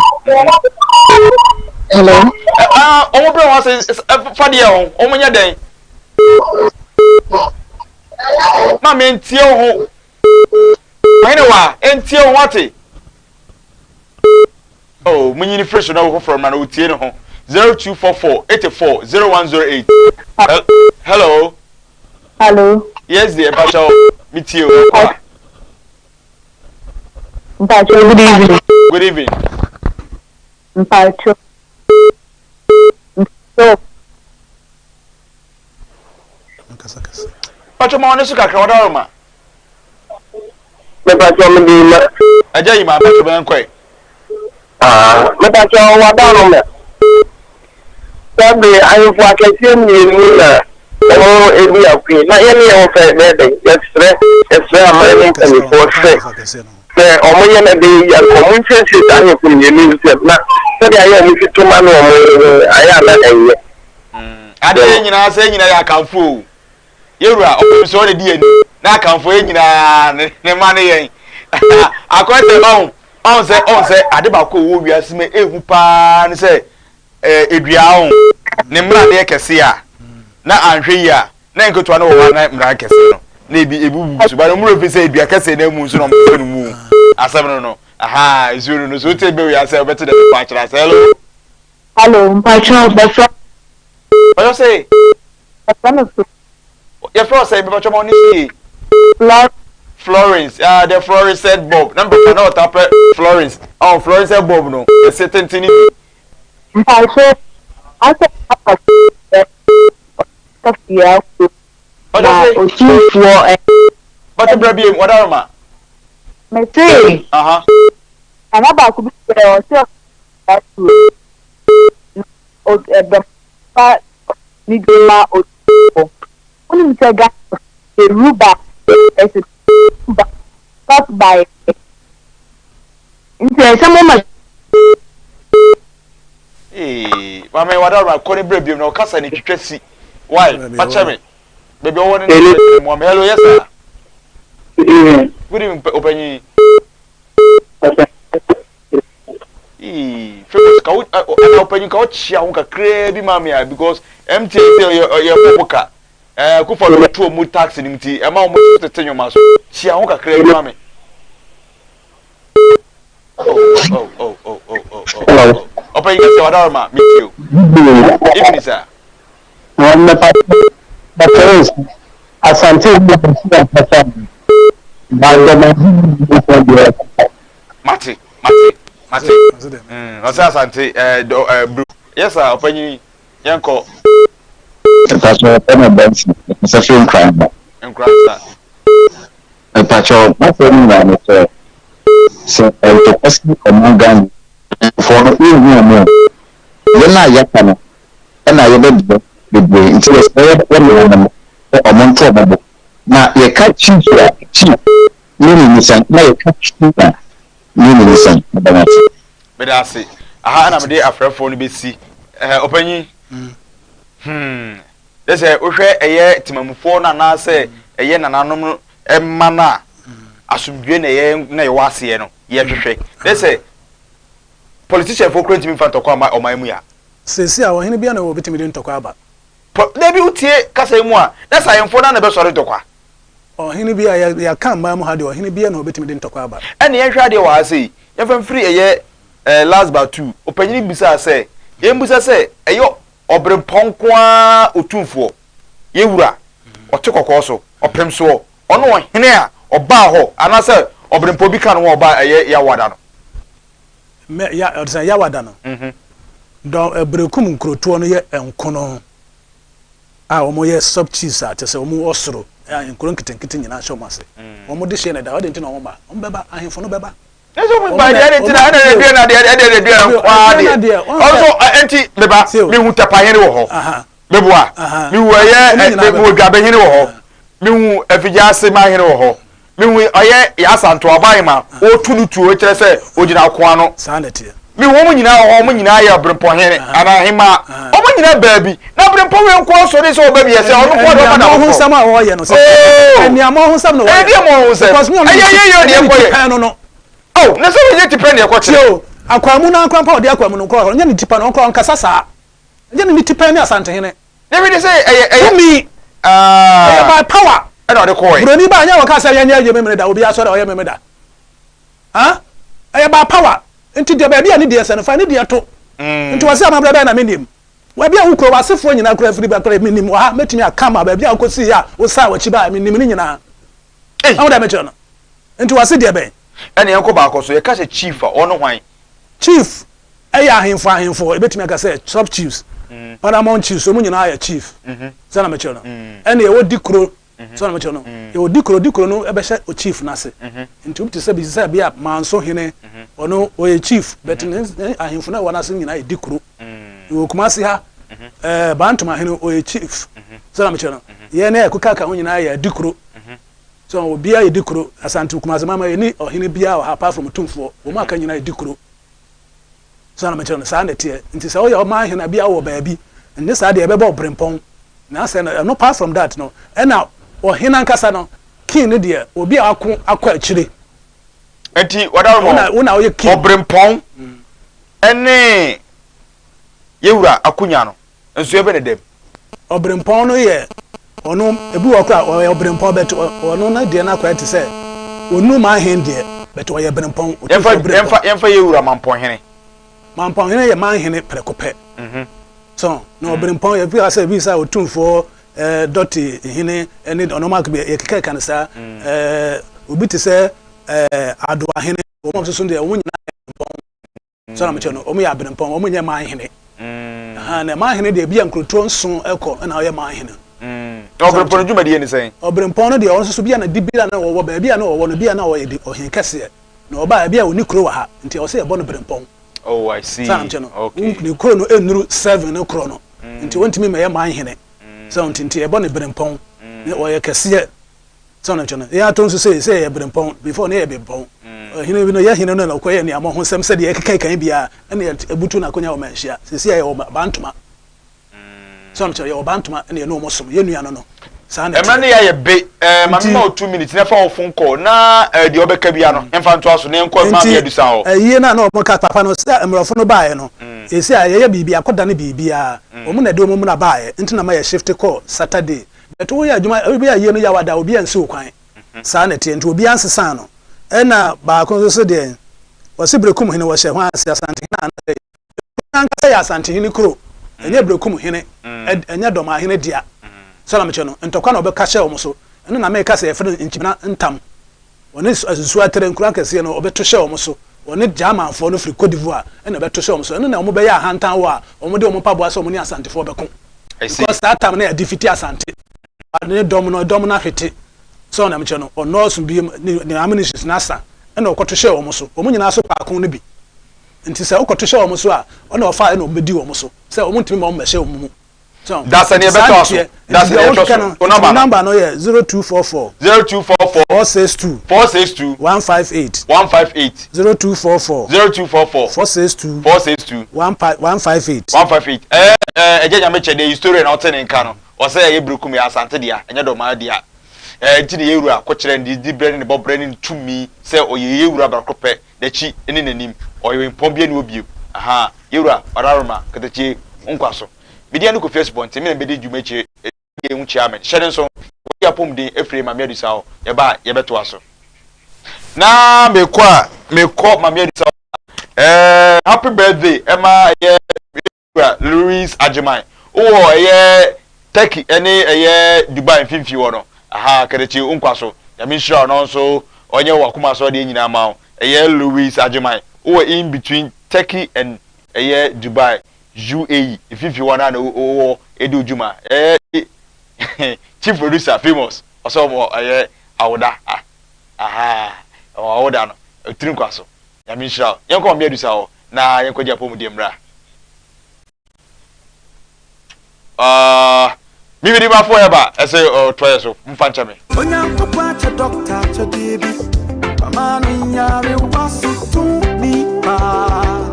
Hello. Ah, ɔmo brɛ wɔn ase fa deɛ ho, ɔmo nyɛ dɛn? Maame ntie wo ho. Ɔhene wa, ntie wo ho ate. Oh, munyini firi so na wo foforɔ mmra na wotie ne ho. 0244 84 0108. Hello. Hello. Yes dear, mpakyɛw me tie o ɛkɔ a. Mpakyɛw good evening. Good evening. Mpakyɛw. Mpakyɛw. Mpakyɛw ma wɔn so kakra wɔda roma. Mepakyɛw me de ma. Ɛgya yi ma mpakyɛw bɛn kɔɛ. Ah, mepakyɛw wada roma. Sɛbe ahemfo akɛseɛ mmienu na wɔn edi akoe na yɛne yɛn ho fɛ bɛyɛ dɛn? Yɛsrɛ, yɛsrɛ aman no mpanimfoɔ sɛ, sɛ wɔyɛ no ɛbɛyɛ yie a, nka wɔn nsiesie saa ahemfo mmienu yi nsɛm na sɛdeɛ ayɛ a wɔn si to ma no wɔn no ayɛ a na ɛnyɛ. Adeɛ yɛn nyinaa sɛ yɛn nyinaa yɛ akanfoɔ o. Yɛwura ɔpem sɛ ɔna di yɛn ni na akanfoɔ yɛn nyinaa ne ne mma ne yɛn. Akɔyɛ sɛ ɔho ɔho sɛ ɔho sɛ ade baako a ɛwɔ wiase mu ehu paa ne sɛ ɛɛ dua ho ne mmaradeɛ kɛse a na anhwɛ yie a na nketewa no wɔ hɔ a na mmara kɛse no na ebi ebi bubu so ba no mmura fi sɛ dua kɛse na emu nso na wɔn no mu asɛm no no aha nsuo no no so wote bɛ wia sɛ wobɛte dɛ pepa akyerɛ asɛ hello. Hello, mpakyɛw bɛfrɛ. Ɔyɔ sɛ. Bɛfrɛ me flo. Yɛfrɛ wo sɛ bɛbɛtwa ma wo ne sie. Florence. Florence, ah, the fluorescent bulb. Na mpapa na ɔta pɛ Florence. Oh, fluorescent bulb no, ɛsɛ tenten bi. Mpakyɛw, asɛ papa sɛ ɔkafia kuro na otumfoɔ ɛ. Bàtɛ bẹrẹ bíi wàdàrúmà. Mese. Nana baako bi sɛ ɔsɛ ɔkafia kuro na ɛdɔm fa ne dwuma otumfoɔ. Wonim sɛ Ghana they rule by ɛsɛ not by nti ɛsɛ mo ma. Ee, maame wadawura kɔ ne brɛ biom na ɔkasa ne twitwa si. Why? Fakyɛ me. Baabi ɔwɔ ne ne mu ame. Hello, yes sir. Good evening. Good evening, ɔpanyin. Ee, famous ka wo ana ɔpanyin ka ɔkyia ho kakraa bi maame a because MTN sɛ ɔyɛ ɔyɛ bɔ ka. Ɛɛ kufa no to ɔmo tax no nti ɛma ɔmo tete nnwoma so. Kyia ho kakraa bi maame. Oh, oh, oh, oh, oh, oh, oh, oh. Ọpẹ yìí kẹsẹ̀ wàdàrọ̀ ma mi ti o. Evening sir. Asante Mate, mate, mate. Ɔsɛ Asante ɛɛ dɔ ɛɛ bru. Yes sir, ɔpɛ nyi yɛn kɔ. Mpatsɔ ɛna bɛnsi ɛsɛ fi nkran ba. Nkran sa. Mpakyɛw m'asɛm nyinaa ne sɛ, sɛ ntɔkwa si ɔman Ghana foɔ no yɛnhu ɔmo o, yɛn a yɛaka no na yɛbɛbrɛ bebree nti yɛsrɛ yɛn nuanom sɛ ɔmo nto ɔmo bo na yɛka chief a chief meaning ne sɛn na yɛka chief a meaning ne sɛn meda mo ase. Meda ase. Aha na mede afrɛfoɔ no bɛsi. Ɛhɛ, ɔpanyin. Hmm. Kyerɛ sɛ wohwɛ ɛyɛ temamufoɔ no anaasɛ ɛyɛ nananom no mma no a, asomdwoeɛ na ɛyɛ na yɛwɔ aseɛ no yɛhwehwɛ. Kyerɛ sɛ politicianfoɔ koraa ntumi mfa ntɔkwa mma ɔman mu ya. Seesei a ɔhene biara na ɔbɛtumi de ntɔkwa aba. Pɔ, dabi wotie kasa yi mu a, na sɛ ahemfoɔ no ara na ɛbɛsɔre ntɔkwa. Ɔhene bi a yɛaka mmaa mu ha deɛ ɔhene biara na ɔbɛtumi de ntɔkwa aba. Ɛne yɛnhwɛ adeɛ wɔ ha sei, yɛmfa mfiri ɛyɛ eh, last but two, ɔpanyini bisaa sɛ, yɛmbusa sɛ ɛyɛ Ɔberempɔn nko ara Otumfoɔ, yɛn Wura, ɔte kɔkɔɔ so, ɔpem soɔ, ɔne ɔhene a ɔbaa hɔ, anaasɛ ɔberempɔn bi ka ne ho a ɔbaa ɛyɛ Yawada no. Mɛ, ya, ɔte sɛ Yawada no. Dɔ, Berekum nkurotoɔ no yɛ nkono a wɔyɛ sub chiefs a kyerɛ sɛ wɔn wɔ soro, a nkuro nketenkete nyinaa hyɛ wɔn ase. Wɔn dehyeɛ na ɛda hɔ, adɛn nti na wɔn ba? Wɔn bɛba, ahemfo no bɛba. Ne so ba deɛ ne tena ɛna ne dua na deɛ ɛdeɛ ne dua na nkwaa deɛ ɔno so ɛnti meba mehu tapahene wɔ hɔ meboa mehu ɛyɛ mehu odwabehene wɔ hɔ mehu afigya mahene wɔ hɔ mehu ɔyɛ yasanto abahema ɔtu no tuo kyerɛ sɛ ogyina ako ano mehu wɔn nyinaa wɔ hɔ wɔn nyinaa yɛ berempɔhene anaa hemaa wɔn nyinaa baabi na berempɔ wei nko asɔre sɛ ɔba bi yɛ sɛ ɔno nko ɔde ɔma na ho nsɛm a wɔyɛ no sɛ ɛniamɔ ho nsɛm na wɔyɛ ɛniamɔ ho nsɛm ɛyɛ yɛ yɛ deɛ kɔ yɛ no no oh na sɛ wɔnyɛ tipɛ deɛ kɔ kyerɛ o akwamu no ankora mpa ɔde akwamu no nkɔ ɔnyɛ ne tipɛ no ɔnkora ɔnkasa saa ɛnyɛ ne ne tipɛ ne asantehene ne bi de sɛ ɛyɛ ɛyɛ tumi ɛyɛ by power ɛna ɔde kɔɛ buroni ba anyɛ wɔka sɛ yɛnyɛ yɛ memene da obi asɔre a ɔyɛ memene da ɛyɛ by power nti deɛ baabi a ne deɛ sɛ no fa ne deɛ to. Nti wɔse amammerɛ bɛn na mennim? Baabi a wokuro, w'asefoɔ nyinaa koraa firi ba koraa mennim wɔ ha, mɛtumi aka ma baabi a wokɔsiiɛ a wosan w'akyi baeɛ, mennim ne nyinaa. Wahu deɛ mekyerɛ no? Nti wɔse deɛ bɛn? Ɛna yɛnkɔ baako so, yɛka sɛ chief a, ɔno hwan? Chief yɛ ahemfo ahemfo, yɛbɛtumi aka sɛ sub chiefs, paramount chiefs, wɔn nyinaa yɛ chief. Sɛ na mekyerɛ no. Ɛna yɛwɔ dikuro, sɛ na mekyerɛ no. Yɛwɔ dikuro, dikuro no bɛhyɛ chief no ase. Nti wote sɛ bi sɛ bi a Manso hene, ɔno ɔyɛ chief, but ne ahemfo no a ɛwɔ n'ase nyinaa yɛ dikuro. Yɛwɔ Kumasi ha, ɛɛ Bantama hene ɔyɛ chief. Sɛ na mekyerɛ no. Yɛn a yɛkeka ho nyinaa yɛ adikuro. So obiara yɛ dikuro. Asante Kumasi mama yɛni ɔhene biara wɔ ha apart from Otumfoɔ. Wɔn a aka nyinaa yɛ dikuro. So na mekyerɛ no saa na ɛteɛ. Nti sɛ woyɛ ɔman hene a bi a wowɔ baabi. Ɛnne saa deɛ ɛbɛbɔ ɔbrempɔn. Na sɛ no ɛno apart from that no ɛna ɔhene ankasa no king no deɛ obi a wako akɔ akyire. Nti ɔdaroma wo na woyɛ king. Ɔbrempɔn ɛne yɛwura akonya no nso yɛbɛ ne dɛm. Ɔbrempɔn no yɛ ɔno ebi wɔ kora ɔyɛ ɔbrempɔn bɛt ɔno no deɛ no akɔyɛ te sɛ ɔnu manhen deɛ bɛt ɔyɛ brempɔn Yɛmfa yɛmfa yɛmfa yɛwura mampɔnhene. Mampɔnhene yɛ manhene prɛko pɛ. So na ɔbrempɔn yɛ fi sɛ ebi sɛ otumfoɔ ɛɛ dɔte hene ɛne ɔno ma yɛkeka ka no saa ɛɛ obi te sɛ ɛɛ adoahene wɔn nso so deɛ wɔn nyinaa yɛ brempɔn. So na mekyerɛ no, wɔn yɛ aberempɔn, wɔn nyɛ man hene. Ahaa, na man hene deɛ ebi a nkurotoɔ nson kɔ na ɔyɛ man hene. Na ɔberempɔn no dwumadie ne sɛn? Ɔberempɔn no deɛ ɔno nso so bi a na dibere a na ɔwɔ, baabi a na ɔwɔ no bi a na ɔyɛ de ɔhene kɛseɛ. Na ɔbaa ebi a ɔnni kuro wɔ ha, nti ɛwɔ sɛ yɛbɔ no berempɔn. Oh, I see. So na mekyerɛ no, Okay. ne kuro no nnuru seven no korɔ no, nti ɔntumi mmɛyɛ man hene. So nti nti yɛbɔ no berempɔn. Na ɔyɛ kɛseɛ. Sɛ ɔno nkyɛn no, yɛn ato nso sei, sɛ yɛyɛ berempɔn, before no yɛyɛ bempɔn. Ɔhene bi no, yɛ hene no na ɔkɔyɛ nneɛma ho nsɛm sɛdeɛ ɛkeka kan biara, ɛna yɛbutu n'akonya wɔ manhyia. Seesei a yɛwɔ bantoma. Sɛ ɔno kyerɛ, yɛwɔ bantoma ɛna yɛne wɔn som, yɛn nua no no. Saa na Mmerɛ ɛteɛ. no yɛayɛ be, eh, ma Nti, mema wo 2 minutes na fa wo phone call na eh, deɛ ɔbɛka biara no, mfa ntoa so na yɛnkɔ nti Maame Adusa hɔ. ayie no a na wɔka papa no, sɛ mmorɔfo no baeɛ no, seesei a yɛyɛ biribi, akɔdane biribiara. Wɔn na ɛde wɔn mmara baeɛ, nti na ma yɛ shift kɔɔ Saturday. But woyɛ adwuma ebi a yie no yaw ada obi ansi wo kwan. Saa na ɛteɛ nti obiara nsesaa no. Ɛna baako nso so deɛ wɔse Berekum hene wɔhyɛ hwan ase Asantehene anaasɛ Berekum no ankasa yɛ Asantehene kuro ɛnyɛ Berekum hene ɛnyɛ Dɔmahene dea. Sɛ na mekyerɛ no ntɔkwa na ɔbɛka hyɛ wɔn so ɛno na meka sɛ yɛfrɛ no nkyimena ntam. Wɔne nsuo atrɛ nkuro akɛseɛ no wɔbɛto hyɛ wɔn so. Wɔne Germanfoɔ no firi Cote d'Ivoire ɛna ɛbɛto hyɛ wɔn so. Ɛno na wɔbɛyɛ ahantan wɔ a wɔde wɔn mpaboa sɛ wɔne Asantefoɔ bɛko. I see. Because saa tam no yɛ defeat Asante. Ne dɔm no dɔm no ahwete. Sɛ ɔnam kyerɛ no ɔnɔɔso bi ne ne ammunitions no asa ɛna ɔkɔto hyɛ wɔn so. Wɔn nyinaa so paako no bi. Nti sɛ wokɔto hyɛ wɔn so a ɔna ɔfa ɛna wɔn bɛdi wɔn so. Sɛ wɔn ntumi ma wɔn mmɛhyɛ wɔn mu. So Da sɛ neɛ nti saa ɛbɛtɔ na aso. ɛteɛ. Da Nti sɛ deɛ neɛ ɛtɔ wokeka so. no Wo nti number me no. number no yɛ 0244 0244 462 462 158 158 0244 0244 462 462 158. 158 ɛɛ ɛɛ ɛgye nyame kyɛ deɛ historian na ɔte ne nka no ɔsɛ ɛyɛ berekum yɛ asante dea ɛnyɛ dɔmaa dea ɛɛ nti ne yɛwura kɔkyerɛ ne di brɛ ne ne bɔbrɛ ne ne tumi sɛ ɔyɛ yɛwura baako pɛ n'akyi ne n'anim ɔyɛ mpɔn bi ne obiem aha yɛwura ɔdaroma katakyie nkwa so media ne kofi asubɔnten me na mebɛdi dwuma akyire yɛn ho kyia me hyɛ ne nso wɔde apɔmuden afiri Maame Adusa hɔ yɛba a yɛbɛtoa so na mekɔ a mekɔ Maame Adusa hɔ ɛɛ happy birthday ɛma ɛyɛ wura Louis Agyeman wowɔ ɛyɛ Turkey ɛne ɛyɛ Dubai mfimfini hɔ no aha kɛdɛkyi nkwa so nyame nhyira ɔno nso ɔnyɛ wɔ akoma so adeɛ nyinaa ma wo ɛyɛ Louis Agyeman wowɔ in between Turkey and ɛyɛ Dubai UAE mfimfini hɔ na na wowɔ edi wo dwuma ɛyɛ chief producer famous ɔsɛ ɔmɔ ɛyɛ awoda ah aha ɔmɔ awoda no ɛtiri nkwa so nyame nhyira wo yɛnkɔ ɔmmea dusa hɔ na yɛnkɔgye apɔmuden mmra uh, mimi di bafo ɛba ɛsɛ ɔtɔ yɛ so mfa nkyɛ me. Onyankopɔn akyɛ dɔkta akyɛdeɛ bi ama no nyarewa so tumi paa.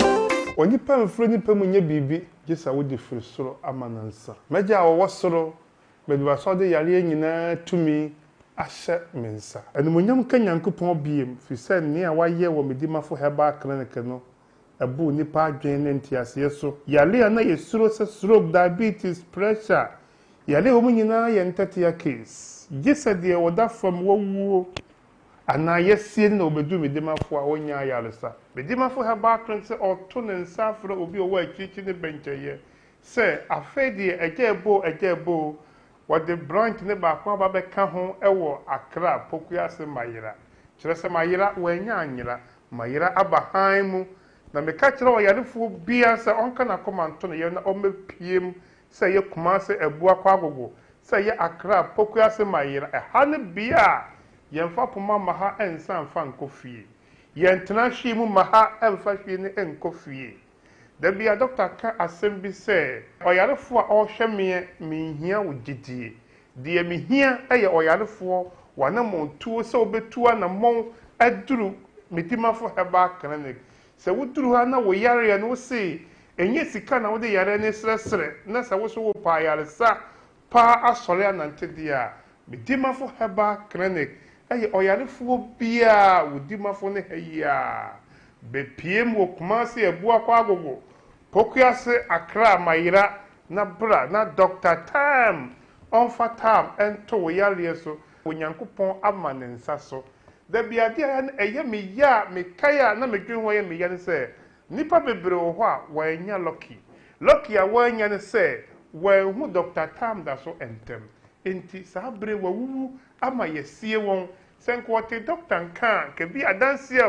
Onipa mfiri nipa mu nyɛ biribi gye sɛ wode firi soro ama no nsa. M'Agya a ɔwɔ soro, mede w'asɔde yareɛ nyinaa tumi ahyɛ me nsa. Animuonyam nka Nyankopɔn biem, firi sɛ nea wayɛ wɔ Medimafo Herbal Clinic no ɛbo nnipa adwene ne nteaseɛ so. Yare a na yɛsuro sɛ stroke, diabetes, pressure, yare a wɔn nyinaa yɛ ntɛtea case. Gye sɛ deɛ ɔda fam wawuo. anaa yɛasie no na ɔbɛduru Medimafo a ɔnnya ayaresa. Medimafo Herbal Clinic sɛ ɔreto ne nsa afrɛ obi a ɔwɔ akyirikyiri ne bɛnkyɛeɛ sɛ afei deɛ agya ɛbɔ o, agya ɛbɔ o, wɔde branch no baako aba abɛka ho wɔ Accra, Pokuase, Mayera. Kyerɛ sɛ Mayera, wannya anyera. Mayera aba hann mu. Na meka kyerɛ ɔyarefoɔ biara sɛ ɔnka n'akoma nto ne yam na ɔmmɛpue mu, sɛ ɛyɛ Kumase, Abua, Kwagogo, sɛ ɛyɛ Accra, Pokuase, Mayera. Ɛha ne bea a yɛmfa poma mma ha nsan mfa nkɔ fie. Yɛntena hwee mu mma ha mfa hwee no nkɔ fie. Da bi a dɔkta ka asɛm bi sɛ, Ɔyarefoɔ a ɔrehwɛ meɛ, menhia wo gyedie. Deɛ mehia yɛ ɔyarefoɔ w'anammɔntuo sɛ wobɛtu anammɔn aduru Medimafo Herbal Clinic. Sɛ woduru ha na wo yareɛ no wose ɛnyɛ sika na wode yareɛ no resrɛsrɛ na sɛ wo nso wopɛ ayaresa paa asɔre anante deɛ a, Medimafo Herbal Clinic yɛ ɔyarefoɔ biara a wo dimafo ne ha yi ara. Bɛpiem wɔ Kumasi Abuakwa Agogo, Pokuase Accra Mayera na bra na Dɔkta Tam ɔmfa tam nto wo yareɛ so. Onyankopɔn ama ne nsa so. Da bi adeɛ a na ɛyɛ me ya a mekae a na medwene ho a ɛyɛ me ya ne sɛ nnipa bebree wɔ hɔ a wɔannya lucky. Lucky a wɔannya ne sɛ wɔanhu Dɔkta Tam da so ntɛm. Enti saa bere wɔawuwu ama yɛasie wɔn. Sɛ nka wɔtee dɔkta nka a, nka bi adanse a.